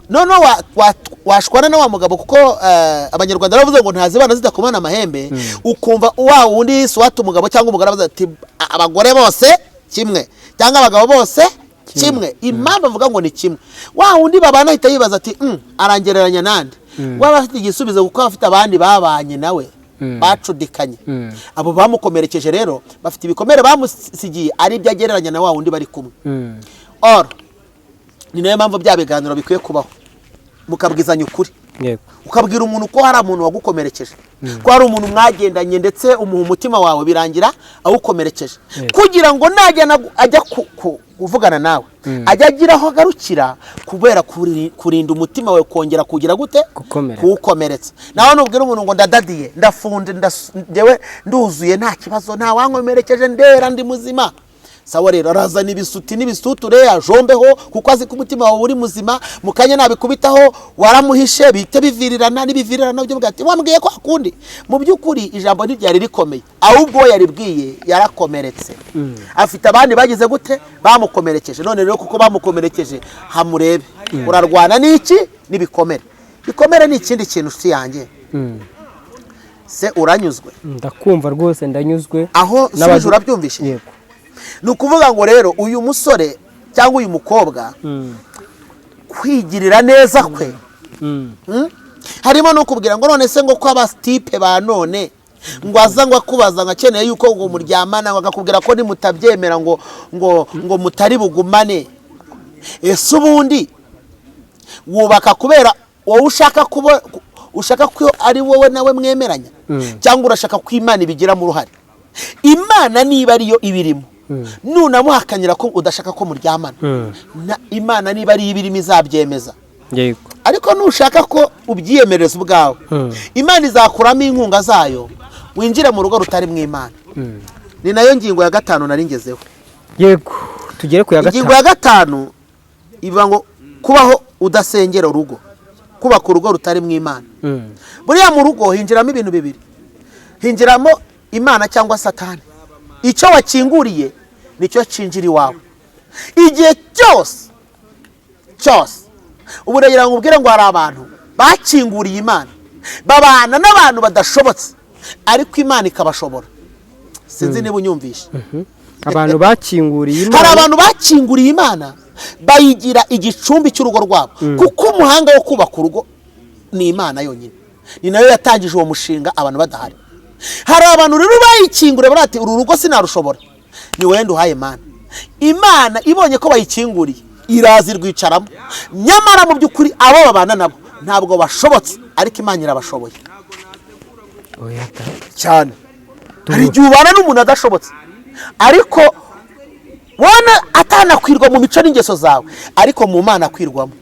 Noneho washwana na wa mugabo, kuko Abanyarwanda baravuze ngo ntazibana zidakomana amahembe. Ukumva wa wundi swata umugabo cyangwa umugore abaza ati abagore bose kimwe cyangwa abagabo bose kimwe. Impamvu avuga ngo ni kimwe, wa wundi babana ahita yibaza ati "Arangereranya nande?" Waba afite igisubizo, kuko aba afite abandi babanye nawe bacudikanye. Abo bamukomerekeje rero bafite ibikomere bamusigiye, ari ibyo agereranya na wa wundi bari kumwe. Or ni nayo mpamvu bya biganiro bikwiye kubaho, mukabwizanya ukuri, ukabwira umuntu ko hari umuntu wagukomerekeje, ko hari umuntu mwagendanye ndetse umuha umutima wawe, birangira awukomerekeje, kugira ngo najya ajya kuvugana nawe ajya agira aho agarukira, kubera kurinda umutima wawe kongera kugira gute? Gukomereka. Kuwukomeretsa. Nawe nubwira umuntu ngo ndadadiye, ndafunze, njyewe nduzuye, nta kibazo, nta wankomerekeje, ndera, ndi muzima, sawa. Rero arazana ibisuti n'ibisuture ajombeho, kuko azi ko umutima wawe uri muzima. Mu kanya nabikubitaho waramuhishe, bihite bivirirana. N'ibivirirana byo ati wambwiye ko akundi. Mu by'ukuri ijambo ntiryari rikomeye, ahubwo uwo yaribwiye yarakomeretse, afite abandi bagize gute? Bamukomerekeje. None rero kuko bamukomerekeje, hamurebe urarwana n'iki? N'ibikomere. Ibikomere ni ikindi kintu, nshuti yanjye. Se uranyuzwe? Ndakumva rwose, ndanyuzwe. Aho nsubije urabyumvishe? Yego. Ni ukuvuga ngo rero uyu musore cyangwa uyu mukobwa kwigirira neza kwe Harimo no kubwira ngo none se ngo ko abasitipe ba none ngo aza ngo akubaza ngo akeneye yuko ngo muryamana, ngo akakubwira ko nimutabyemera ngo mutari bugumane. Ese ubundi wubaka kubera wowe ushaka kuba, ushaka ko ari wowe nawe mwemeranya, cyangwa urashaka ko Imana ibigiramo uruhare? Imana niba ariyo ibirimo, nunamuhakanira ko udashaka ko muryamana, Imana niba ariyo ibirimo izabyemeza. Ariko nushaka ko ubyiyemereza ubwawe, Imana izakuramo inkunga zayo, winjire mu rugo rutari mu Imana. Ni nayo ngingo ya gatanu nari ngezeho. Yego, tugere ku ya Ingingo gatanu. ya gatanu ivuga ngo kubaho udasengera urugo, kubaka urugo rutari mu Imana. Buriya mu rugo hinjiramo ibintu bibiri, hinjiramo Imana cyangwa Satani. Icyo wakinguriye nicyo cyinjira iwawe igihe cyose cyose. Ubu rero ngo ubwire ngo hari abantu bakinguriye Imana, babana n'abantu badashobotse, ariko Imana ikabashobora. Sinzi niba unyumvishe. Abantu bakinguriye Hari Imana. abantu bakinguriye Imana, bayigira igicumbi cy'urugo rwabo, kuko umuhanga wo kubaka urugo ni Imana yonyine, ni nayo yatangije uwo mushinga abantu badahari. Hari abantu rero bayikinguriye bari uru rugo sinarushobora, ni wowe nduhaye Imana. Imana ibonye ko bayikinguriye, iraza irwicaramo. Nyamara mu by'ukuri abo babana nabo ntabwo bashobotse, ariko Imana irabashoboye. Oya da. Cyane. Hari igihe ubana n'umuntu adashobotse, ariko wabona atanakwirwa mu mico n'ingeso zawe, ariko mu Mana akwirwamo.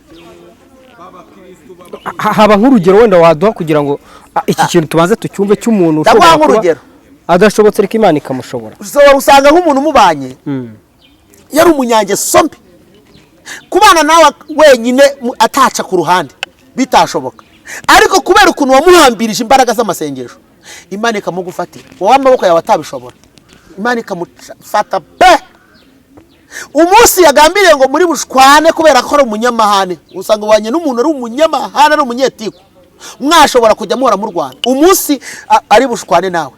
Haba nk'urugero wenda waduha kugira ngo iki kintu tubanze tucyumve, cy'umuntu Ndaguha ushobora kuba nk'urugero. adashobotse ariko Imana ikamushobora? Ushobora gusanga nk'umuntu umubanye yari umunyangeso mbi, kubana nawe wenyine ataca ku ruhande bitashoboka, ariko kubera ukuntu wamuhambirije imbaraga z'amasengesho, Imana ikamugufatira wowe amaboko yawe atabishobora, Imana ikamufata pe. Umunsi yagambiriye ngo muri bushwane kubera ko ari umunyamahane, usanga ubanye n'umuntu ari umunyamahane, ari umunyetiku, mwashobora kujya muhora murwana. Umunsi ari bushwane nawe,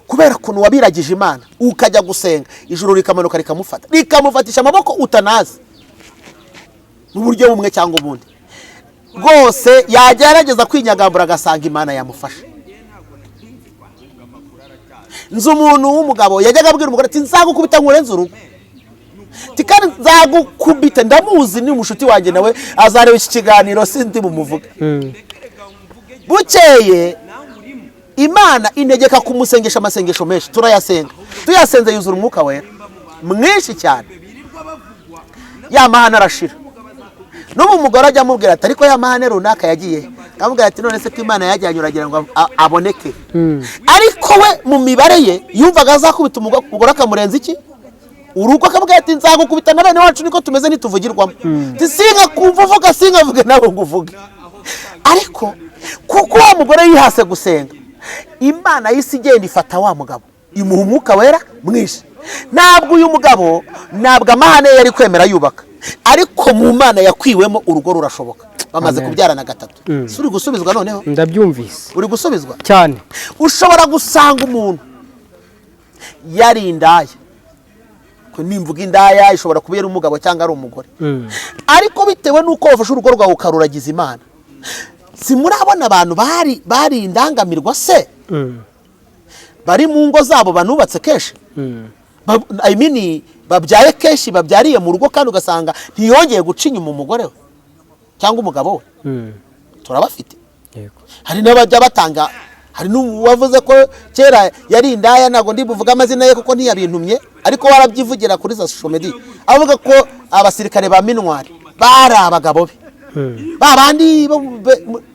kubera ukuntu wabiragije Imana ukajya gusenga, ijuru rikamanuka rikamufata, rikamufatisha amaboko utanazi, mu buryo bumwe cyangwa ubundi rwose yagerageza kwinyagambura agasanga Imana yamufasha. Nzi umuntu w'umugabo yajyaga abwira umugore ati: "Nzagukubita nkurenze urugo." Ati: "Kandi nzagukubita." Ndamuzi, ni umushuti wanjye, nawe azareba iki kiganiro, sindi bumuvuge. Bukeye Imana integeka kumusengesha amasengesho menshi, turayasenga. Tuyasenze yuzura umwuka wera mwinshi cyane, ya mahane arashira. N'ubu umugore ajya amubwira ati: "Ariko ya mahane runaka yagiye?" Akamubwira ati: "None se ko Imana yajyanye, uragira ngo aboneke?" Ariko we mu mibare ye yumvaga azakubita umugore akamurenza iki urugo, akamubwira ati: "Nzagukubita na bene wacu niko tumeze, ntituvugirwamo." Ati: "Singa kumva uvuga, singavuge nawe ngo uvuge." Ariko kuko wa mugore yihase gusenga, Imana y'isi igenda ifata wa mugabo, imuha umwuka wera mwinshi. Ntabwo uyu mugabo, ntabwo amahane ye yari kwemera yubaka, ariko mu Mana yakwiwemo urugo rurashoboka, bamaze Amen. kubyarana gatatu. Si uri gusubizwa noneho? Ndabyumvise. Uri gusubizwa? Cyane. Ushobora gusanga umuntu yari indaya. Ko nimvuga indaya, ishobora kuba yari umugabo cyangwa ari umugore, ariko bitewe n'uko wafashe urugo rwawe ukaruragiza Imana. Si murabona abantu bari indangamirwa se, bari mu ngo zabo, banubatse kenshi, I mean, babyaye kenshi, babyariye mu rugo, kandi ugasanga ntiyongeye guca inyuma umugore we cyangwa umugabo we? Turabafite. Hari n'abajya batanga, hari n'uwavuze ko kera yari indaya. Ntabwo ndi buvuge amazina ye kuko ntiyabintumye, ariko warabyivugira kuri za social media, avuga ko abasirikare ba MINUAR bari abagabo be, ba bandi bo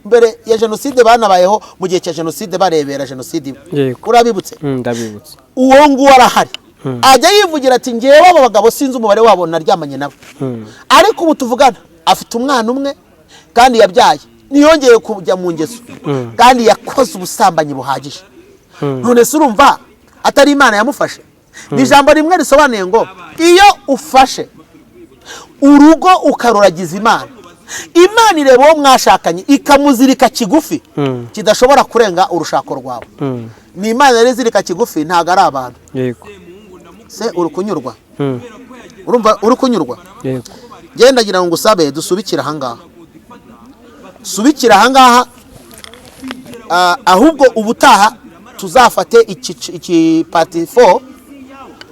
mbere ya jenoside, banabayeho mu gihe cya jenoside, barebera jenoside. Urabibutse? Ndabibutse. Uwo nguwo arahari, ajya yivugira ati: "Ngewe abo bagabo sinzi umubare wabo naryamanye nabo." Ariko ubu tuvugana afite umwana umwe kandi yabyaye, ntiyongeye kujya mu ngeso, kandi yakoze ubusambanyi buhagije. None se urumva atari Imana yamufashe? Ni ijambo rimwe risobanuye ngo iyo ufashe urugo ukaruragiza Imana, Imana ireba uwo mwashakanye ikamuzirika kigufi kidashobora kurenga urushako rwawe. Ni Imana rero izirika kigufi, ntabwo ari abantu. Se uri kunyurwa? Urumva uri kunyurwa? Yego. Ngenda ngira ngo ngusabe dusubikire ahangaha. Subikira ahangaha. Ahubwo ubutaha tuzafate iki part 4,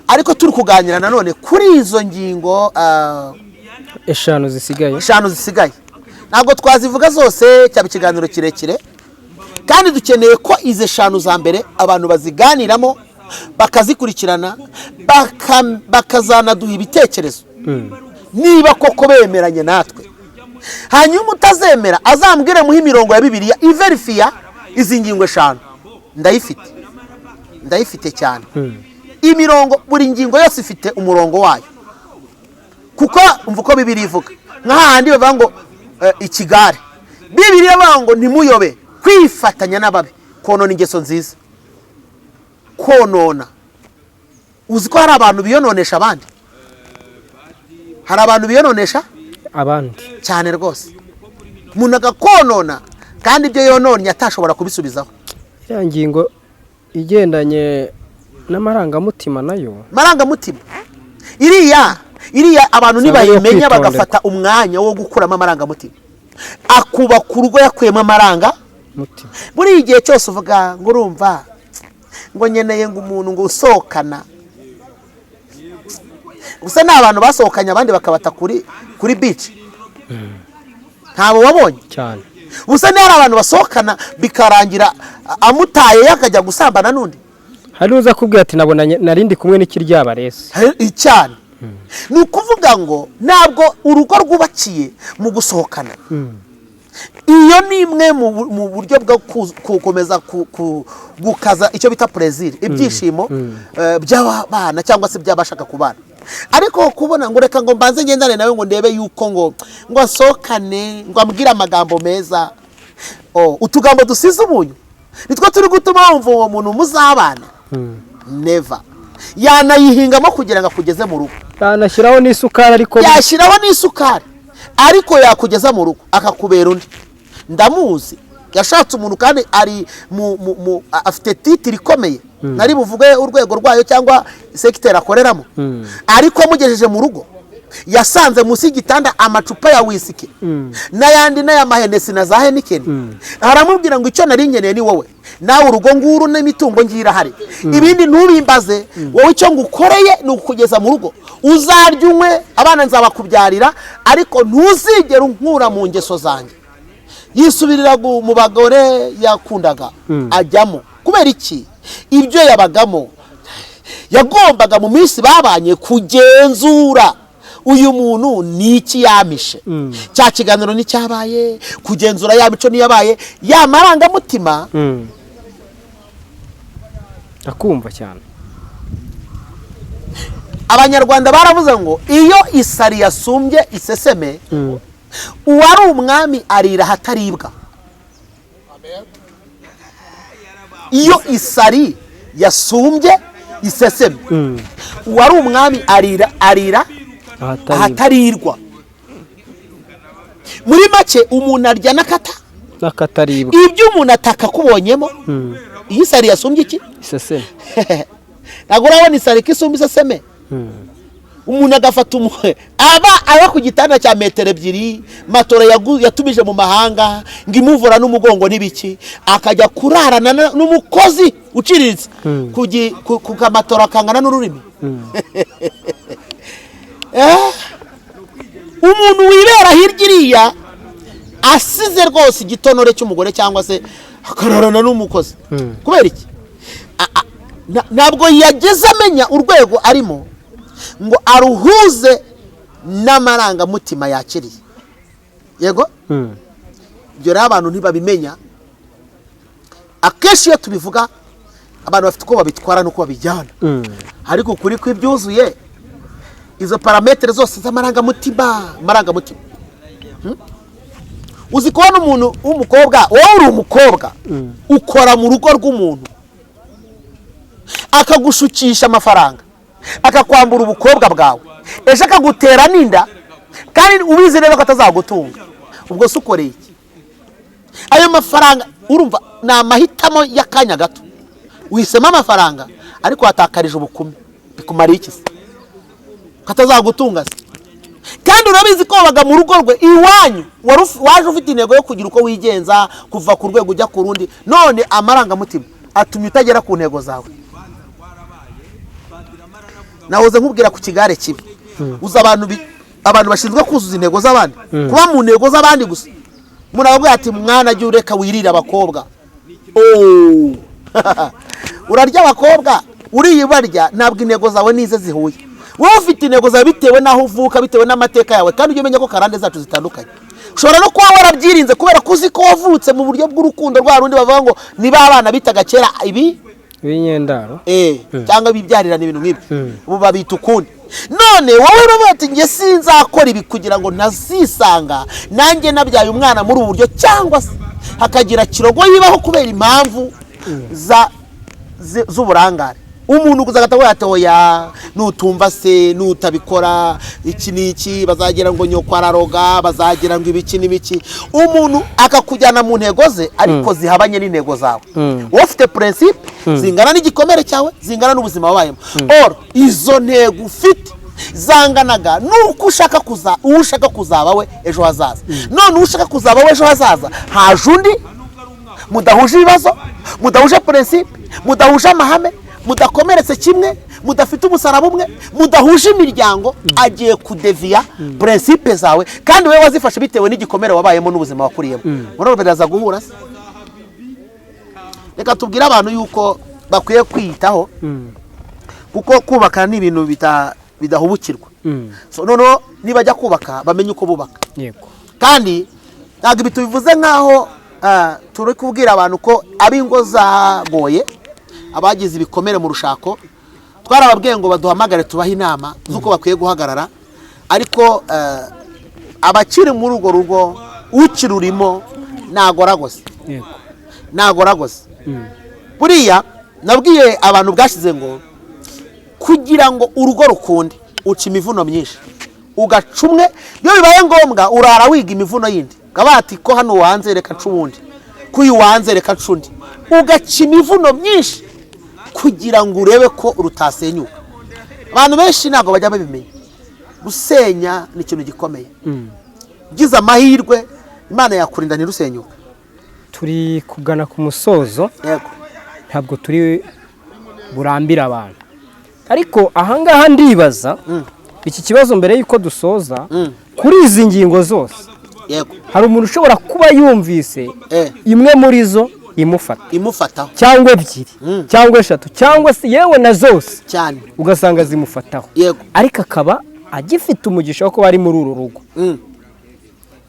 ariko turi kuganira nanone kuri izo ngingo 5 zisigaye. 5 zisigaye. Ntabwo twazivuga zose, cyaba ikiganiro kirekire, kandi dukeneye ko izi 5 za mbere abantu baziganiramo, bakazikurikirana, bakazanaduha ibitekerezo niba koko bemeranye natwe. Hanyuma utazemera azambwire, muhe imirongo ya Bibiliya iverifiya izi ngingo 5. Ndayifite, ndayifite cyane imirongo. Buri ngingo yose ifite umurongo wayo, kuko umva uko Bibiliya ivuga. Nk'ahandi bavuga ngo ikigare, Bibiliya bavuga ngo ntimuyobe, kwifatanya n'ababi konona ingeso nziza. Konona, uzi ko hari abantu biyononesha abandi? Hari abantu biyononesha abandi. Cyane rwose. Umuntu agakonona kandi ibyo yononnye atashobora kubisubizaho. Iriya ngingo igendanye n'amarangamutima nayo. Amarangamutima, iriya abantu Usanga nibayimenya ariyo. bagafata umwanya wo gukuramo amarangamutima, akubaka urugo yakuyemo amaranga mutima. Buriya igihe cyose uvuga ngo urumva ngo nkeneye ngo umuntu ngo usohokana gusa, ni abantu basohokanye abandi bakabata kuri beach, ntabo wabonye? Cyane. Gusa niba hari abantu basohokana bikarangira amutaye, yakajya gusambana n'undi. Hari uza kubwira ati nabonanye narindi kumwe n'ikiryabaresi. Cyane. Ni ukuvuga ngo ntabwo urugo rwubakiye mu gusohokana. Iyo ni imwe mu buryo bwo gukomeza gukaza icyo bita plaisir, ibyishimo by'abana cyangwa se by'abashaka kubana. Ariko kubona ngo reka ngo mbanze ngendane nawe, ngo ndebe yuko ngo asohokane, ngo ambwire amagambo meza. Oh, utugambo dusize umunyu nitwo turi gutuma wumva uwo muntu muzabana? Never. Yanayihingamo kugira ngo akugeze mu rugo. Yanashyiraho n'isukari, ariko Yashyiraho n'isukari, ariko yakugeza mu rugo akakubera undi. Ndamuzi, yashatse umuntu kandi ari mu afite titre ikomeye, nari buvuge urwego rwayo cyangwa secteur akoreramo, ariko amugejeje mu rugo yasanze munsi y'igitanda amacupa ya whisky n'ayandi n'aya ma Hennessy na za Heineken. Aramubwira ngo icyo nari nkeneye ni wowe, nawe urugo nguru n'imitungo ngiye irahari, ibindi ntubimbaze. Wowe icyo ngukoreye ni ukugeza mu rugo, uzarya, unywe, abana nzabakubyarira, ariko ntuzigere unkura mu ngeso zanjye. Yisubirira mu bagore yakundaga, ajyamo. Kubera iki? Ibyo yabagamo yagombaga mu minsi babanye kugenzura uyu muntu ni iki yamishe. Cya kiganiro nticyabaye, kugenzura ya mico ntiyabaye, ya marangamutima. Akumva cyane. Abanyarwanda baravuze ngo iyo isari yasumbye iseseme, uwari umwami arira ahataribwa. Iyo isari yasumbye iseseme, uwari umwami arira ahataribwa. Ahatarirwa. Muri make, umuntu arya n'akata n'akataribwa. Ibyo umuntu atakakubonyemo. Iyo isari yasumbye iki? Iseseme. Ntabwo urabona isari ko isumba iseseme? Umuntu agafata aba ku gitanda cya metero 2, matora yatumije mu mahanga ngo imuvura n'umugongo n'ibiki, akajya kurarana n'umukozi uciriritse ku kamatora kangana n'ururimi. Umuntu wibera hirya iriya asize rwose igitonore cy'umugore cyangwa se akararana n'umukozi, kubera iki? Ntabwo yageze amenya urwego arimo ngo aruhuze n'amarangamutima yakiriye. Yego. Ibyo rero abantu ntibabimenya. Akenshi iyo tubivuga, abantu bafite uko babitwara n'uko babijyana, ariko ukuri kw'ibyuzuye, izo paramètres zose z'amarangamutima, amarangamutima. Uzi kubona umuntu w'umukobwa, wowe uri umukobwa, ukora mu rugo rw'umuntu, akagushukisha amafaranga, akakwambura ubukobwa bwawe, ejo akagutera n'inda, kandi ubizi neza ko atazagutunga? Ubwo se ukoreye iki ayo mafaranga? Urumva ni amahitamo y'akanya gato. Wisemo amafaranga, ariko watakarije ubukumi. Bikumariye iki se ko atazagutunga se? Kandi urabizi ko wabaga mu rugo rwe iwanyu, waje ufite intego yo kugira uko wigenza, kuva ku rwego ujya ku rundi, none amarangamutima atumye utagera ku ntego zawe. Nahoze nkubwira ku kigare kibi. Uzi abantu bashinzwe kuzuza intego z'abandi, kuba mu ntego z'abandi gusa. Umuntu aravuga ati: "Mwana, jya ureka wirire abakobwa." Oh. Urarya abakobwa, uriye barya, ntabwo intego zawe nize zihuye. Wowe ufite intego zawe bitewe n'aho uvuka, bitewe n'amateka yawe, kandi ujye umenya ko karande zacu zitandukanye. Ushobora no kuba warabyirinze kubera ko uzi ko wavutse mu buryo bw'urukundo rwa rundi bavuga ngo niba abana bitaga kera ibi Ibinyendaro. Cyangwa bibyarirana, ibintu nk'ibyo, ubu babita ukundi. None wowe uravuga ati: "Njye sinzakora ibi kugira ngo ntazisanga nanjye nabyaye umwana muri ubu buryo," cyangwa se hakagira kirogo yibaho kubera impamvu z'uburangare. Umuntu gusa agatavuga ati: "Oya, nutumva se, nutabikora iki n'iki, bazagira ngo nyoko araroga, bazagira ngo ibiki n'ibiki." Umuntu akakujyana mu ntego ze ariko zihabanye n'intego zawe. Wowe ufite principe zingana n'igikomere cyawe, zingana n'ubuzima wabayemo. Or izo ntego ufite zanganaga n'uko ushaka kuza, uwo ushaka kuzaba we ejo hazaza. None uwo ushaka kuzaba we ejo hazaza, haje undi mudahuje ibibazo, mudahuje principe, mudahuje amahame, mudakomeretse kimwe, mudafite umusaraba umwe, mudahuje imiryango, agiye kudeviya principe zawe, kandi wowe wazifashe bitewe n'igikomere wabayemo n'ubuzima wakuriyemo. Muri biraza guhura se? Reka tubwire abantu yuko bakwiye kwiyitaho, kuko kubaka ni ibintu bidahubukirwa. So, noneho nibajya kubaka bamenye uko bubaka. Kandi ntabwo ibi tubivuze nk'aho turi kubwira abantu ko ab'ingo zagoye, abagize ibikomere mu rushako. Twarababwiye ngo baduhamagare tubahe inama z'uko bakwiye guhagarara. Ariko abakiri muri urwo rugo, ukirurimo nagoragose, nagoragose. Buriya nabwiye abantu bwashize ngo kugira ngo urugo rukunde uca imivuno myinshi, ugaca umwe, iyo bibaye ngombwa urara wiga imivuno yindi, ukaba ati: "Ko hano wanze, reka nca uwundi, ko uyu wanze, reka nca undi." Ugaca imivuno myinshi kugira ngo urebe ko rutasenyuka. Abantu benshi ntabwo bajya babimenya. Gusenya ni ikintu gikomeye. Ugize amahirwe, Imana yakurinda ntirusenyuke. Turi kugana ku musozo. Yego. Ntabwo turi burambire abantu, ariko ahangaha ndibaza iki kibazo mbere y'uko dusoza kuri izi ngingo zose. Hari umuntu ushobora kuba yumvise imwe muri zo imufata, imufataho, cyangwa ebyiri, cyangwa eshatu, cyangwa se yewe na zose, ugasanga zimufataho, ariko akaba agifite umugisha wo kuba ari muri uru rugo.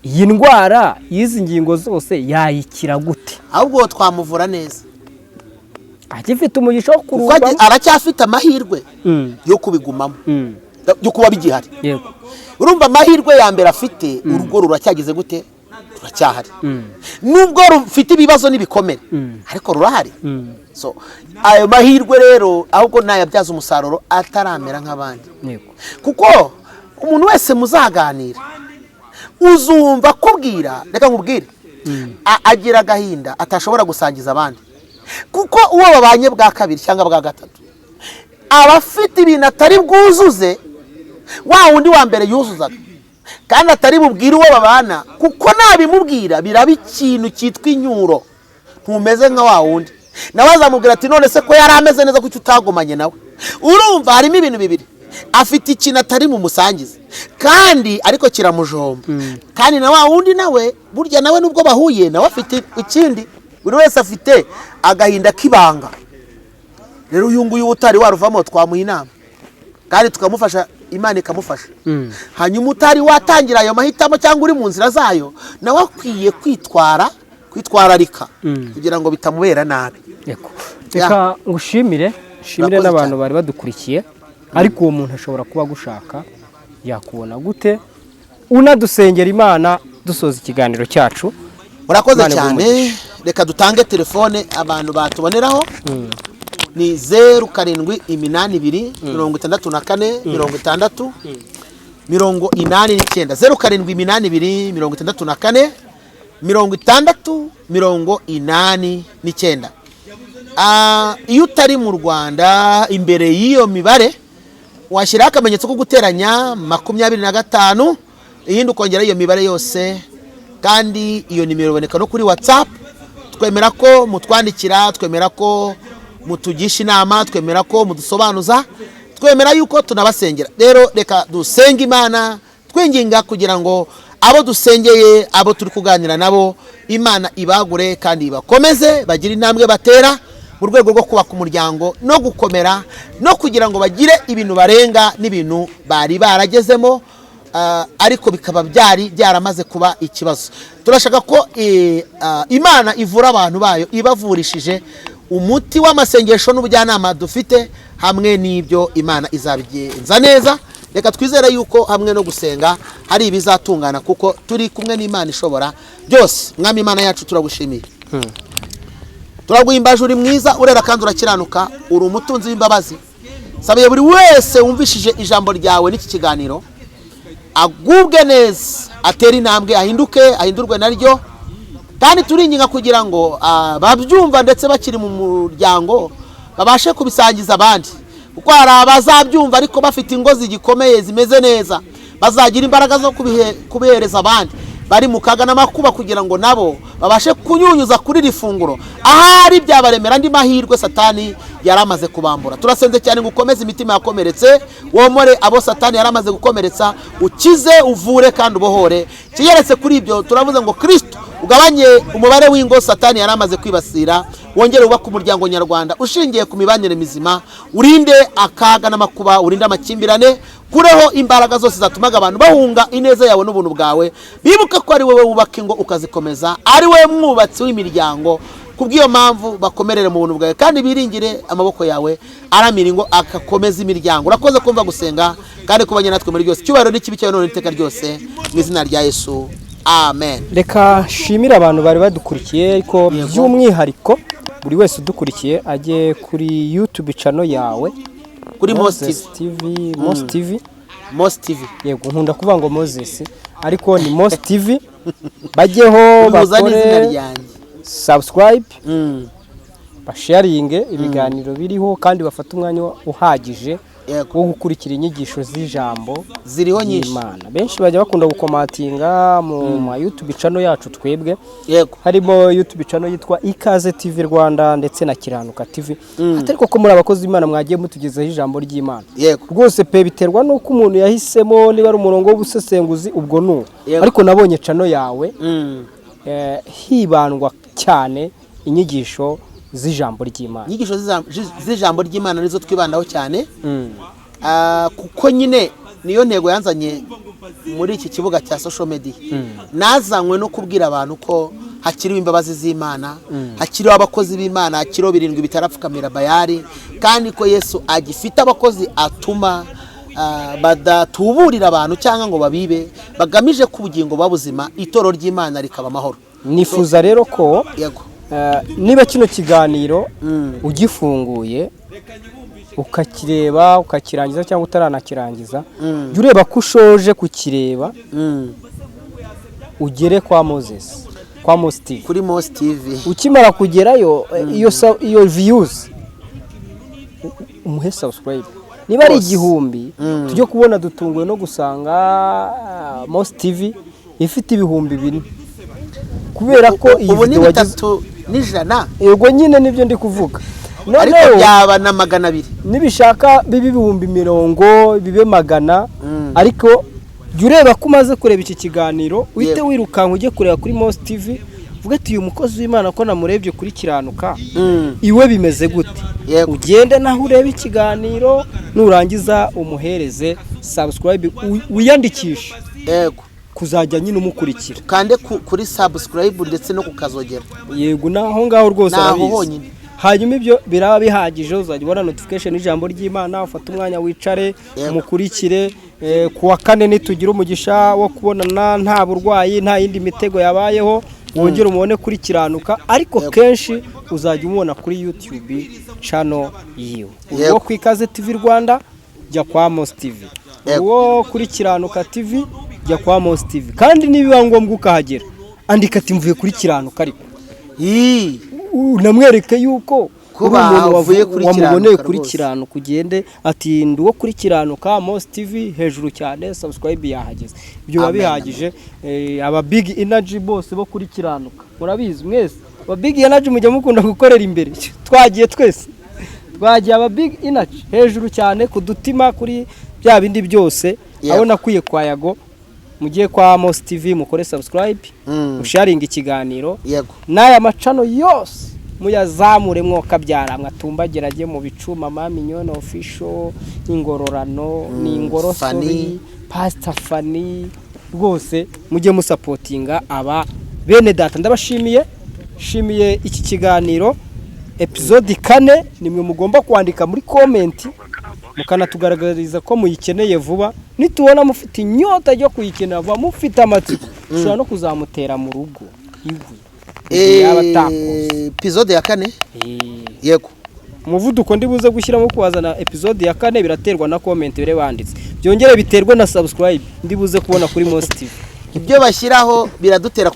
Iyi ndwara y'izi ngingo zose yayikira gute? Ahubwo twamuvura neza. Agifite umugisha wo kuko kurubamo. Aracyafite amahirwe yo kubigumamo, yo kuba bigihari. Urumva, amahirwe ya mbere afite, urugo ruracyagize gute? Ruracyahari, nubwo rufite ibibazo n'ibikomere, ariko rurahari. So ayo mahirwe rero ahubwo nayabyaza umusaruro ataramera nk'abandi, kuko umuntu wese muzaganira uzumva akubwira: "Reka nkubwire," agira agahinda atashobora gusangiza abandi, kuko uwo babanye bwa kabiri cyangwa bwa gatatu aba afite ibintu atari bwuzuze wa wundi wa mbere yuzuzaga, kandi atari bubwire uwo babana, kuko nabimubwira biraba ikintu cyitwa inyuro: "Ntumeze nka wa wundi." Nawe azamubwira ati: "None se ko yari ameze neza, kuki utagumanye nawe?" Urumva harimo ibintu bibiri: afite ikintu atari bumusangize kandi ariko kiramujomba, kandi na wa wundi nawe burya nawe nubwo bahuye nawe afite ikindi. Buri wese afite agahinda k'ibanga. Rero uyu nguyu utari waruvamo twamuha inama kandi tukamufasha, Imana ikamufasha. Hanyuma utari watangira ayo mahitamo cyangwa uri mu nzira zayo, nawe akwiye kwitwararika kugira ngo bitamubera nabi. Yego. Reka ngushimire, nshimire Urakoze n'abantu cyane. bari badukurikiye. Ariko uwo muntu ashobora kuba agushaka, yakubona gute? Unadusengera Imana dusoza ikiganiro cyacu. Murakoze Imana iguhe cyane. umugisha. Reka dutange telefone abantu batuboneraho, ni 0782 64 60 89, 0782 64 60 89. Iyo utari mu Rwanda, imbere y'iyo mibare Washyiraho akamenyetso ko guteranya 25, iyindi ukongera iyo mibare yose. Kandi iyo nimero iboneka no kuri WhatsApp. Twemera ko mutwandikira, twemera ko mutugisha inama, twemera ko mudusobanuza, twemera yuko tunabasengera. Rero reka dusenge Imana twinginga kugira ngo abo dusengeye, abo turi kuganira nabo, Imana ibagure kandi ibakomeze, bagire intambwe batera mu rwego rwo kubaka umuryango no gukomera, no kugira ngo bagire ibintu barenga n'ibintu bari baragezemo, ariko bikaba byari byaramaze kuba ikibazo. Turashaka ko Imana ivura abantu bayo ibavurishije umuti w'amasengesho n'ubujyanama dufite. Hamwe n'ibyo, Imana izabigenza neza. Reka twizere yuko hamwe no gusenga hari ibizatungana, kuko turi kumwe n'Imana ishobora byose. Mwami Imana yacu, turagushimiye, turaguhimbaje. Uri mwiza, urera kandi urakiranuka, uri umutunzi w'imbabazi. Sabiye buri wese wumvishije ijambo ryawe n'iki kiganiro agubwe neza, atere intambwe, ahinduke, ahindurwe naryo. Kandi turinginga kugira ngo babyumva ndetse bakiri mu muryango babashe kubisangiza abandi, kuko hari abazabyumva ariko bafite ingo zigikomeye zimeze neza, bazagira imbaraga zo kubihereza abandi bari mu kaga n'amakuba, kugira ngo nabo babashe kunyunyuza kuri iri funguro, ahari byabaremera andi mahirwe Satani yari amaze kubambura. Turasenze cyane ngo ukomeze imitima yakomeretse, womore abo Satani yari amaze gukomeretsa, ukize, uvure kandi ubohore. Kigeretse kuri ibyo, turavuze ngo Kirisito ugabanye umubare w'ingo Satani yari amaze kwibasira, wongere wubake umuryango nyarwanda ushingiye ku mibanire mizima, urinde akaga n'amakuba, urinde amakimbirane, kureho imbaraga zose zatumaga abantu bahunga ineza yawe n'ubuntu bwawe. Bibuke ko ari wowe wubaka ingo ukazikomeza, ari wowe mwubatsi w'imiryango. Kubw'iyo mpamvu bakomerere mu buntu bwawe kandi biringire amaboko yawe aramira ingo, agakomeza imiryango. Urakoze kumva gusenga kandi kubanye natwe muri byose. Icyubahiro n'ikibi cyawe none iteka ryose, mu izina rya Yesu, amen. Reka nshimire abantu bari badukurikiye, ariko by'umwihariko buri wese udukurikiye ajye kuri YouTube channel yawe. Kuri Mos Moses TV. TV, Mos TV. Mos TV. Yego, nkunda kuvuga ngo Moses, ariko ni Mos TV. Bajyeho bihuza n'izina bakore ryanjye. subscribe, basharinge ibiganiro biriho, kandi bafate umwanya uhagije wo gukurikira inyigisho z'ijambo Ziriho nyinshi. ry'Imana. Benshi bajya bakunda gukomatinga mu ma YouTube channel yacu twebwe, harimo YouTube channel yitwa Ikaze TV Rwanda ndetse na Kiranuka TV, atari koko muri abakozi b'Imana mwagiye mutugezaho ijambo ry'Imana. Rwose pe, biterwa n'uko umuntu yahisemo, niba ari umurongo w'ubusesenguzi ubwo ni uwo. Ariko nabonye channel yawe hibandwa cyane inyigisho z'ijambo ry'Imana. Inyigisho z'ijambo ry'Imana nizo twibandaho cyane, kuko nyine niyo ntego yanzanye muri iki kibuga cya social media. Nazanywe no kubwira abantu ko hakiriho imbabazi z'Imana, hakiriho abakozi b'Imana, hakiriho birindwi bitarapfukamira Bayari, kandi ko Yesu agifite abakozi atuma badatuburira abantu cyangwa ngo babibe, bagamije ko ubugingo buba buzima, itorero ry'Imana rikaba amahoro. Nifuza rero ko niba kino kiganiro ugifunguye ukakireba ukakirangiza cyangwa utaranakirangiza, jya ureba ko ushoje kukireba, ugere kwa Moses, kwa Mos TV. Kuri Mos TV. Ukimara kugerayo, iyo views umuhe subscribe, niba ari Rwose. 1000. Tujye kubona dutunguwe no gusanga Mos TV ifite 4000, kubera ko iyi Ubu ni video wagize 300. Yego nyine, nibyo ndi kuvuga. Ariko Noneho byaba na 200. nibishaka bibe 50,000, bibe 100, ariko jya ureba ko umaze kureba iki kiganiro uhite wirukanka ujye kureba kuri Mos TV, uvuge ati: "Uyu mukozi w'Imana ko namurebye kuri Kiranuka, iwe bimeze gute?" Ugende naho urebe ikiganiro, nurangiza umuhereze subscribe, wiyandikishe kuzajya nyine umukurikira. Kande kuri subscribe ndetse no kukazogera. Yego, naho ngaho rwose. Naho Arabizi. honyine. Hanyuma ibyo biraba bihagije, uzajya ubona notification y'ijambo ry'Imana, ufate umwanya wicare umukurikire. Ku wa kane nitugira umugisha wo kubonana, nta burwayi, nta yindi mitego yabayeho, wongere umubone kuri Kiranuka, ariko kenshi uzajya umubona kuri YouTube channel yiwe. Uwo ku Ikaze TV Rwanda, jya kwa Mos TV. Uwo kuri Kiranuka TV, jya kwa Mos TV. Kandi nibiba ngombwa ukahagera, andika ati: "Mvuye kuri Kiranuka", ariko Ii, unamwereke yuko Ko Uri umuntu bavuye kuri wamuboneye Kiranuka kuri rwose. Kiranuka, ugende ati: "Ndi uwo kuri Kiranuka Amos TV, hejuru cyane, subscribe yahageze." Ibyo biba Amen. bihagije. Aba big energy bose bo kuri Kiranuka, murabizi mwese, aba big energy mujya mukunda gukorera imbere. Twagiye twese, twagiye, aba big energy hejuru cyane ku dutima, kuri bya bindi byose. Aho nakwiye kwa Yago, mugiye kwa Amos TV mukore subscribe, musharinga ikiganiro n'aya macano yose muyazamure, mwokabyara mwatumbagira ajye mu bicu. Mama Mignone Official, Ingororano ni Ingorosori. Fanny. Pastor Fanny, rwose mujye musupportinga aba bene data. Ndabashimiye, shimiye iki kiganiro episode 4. Nimwe mugomba kwandika muri comment, mukanatugaragariza ko muyikeneye vuba. Nitubona mufite inyota yo kuyikenera vuba, mufite amatsiko, dushobora no kuzamutera mu rugo iwe igihe yaba atakoze. Episode ya 4. Yego. Umuvuduko ndi buze gushyiramo kuwazana episode ya 4 biraterwa na comment bire banditse, byongere biterwe na subscribe ndi buze kubona kuri Mos TV. Ibyo bashyiraho biradutera.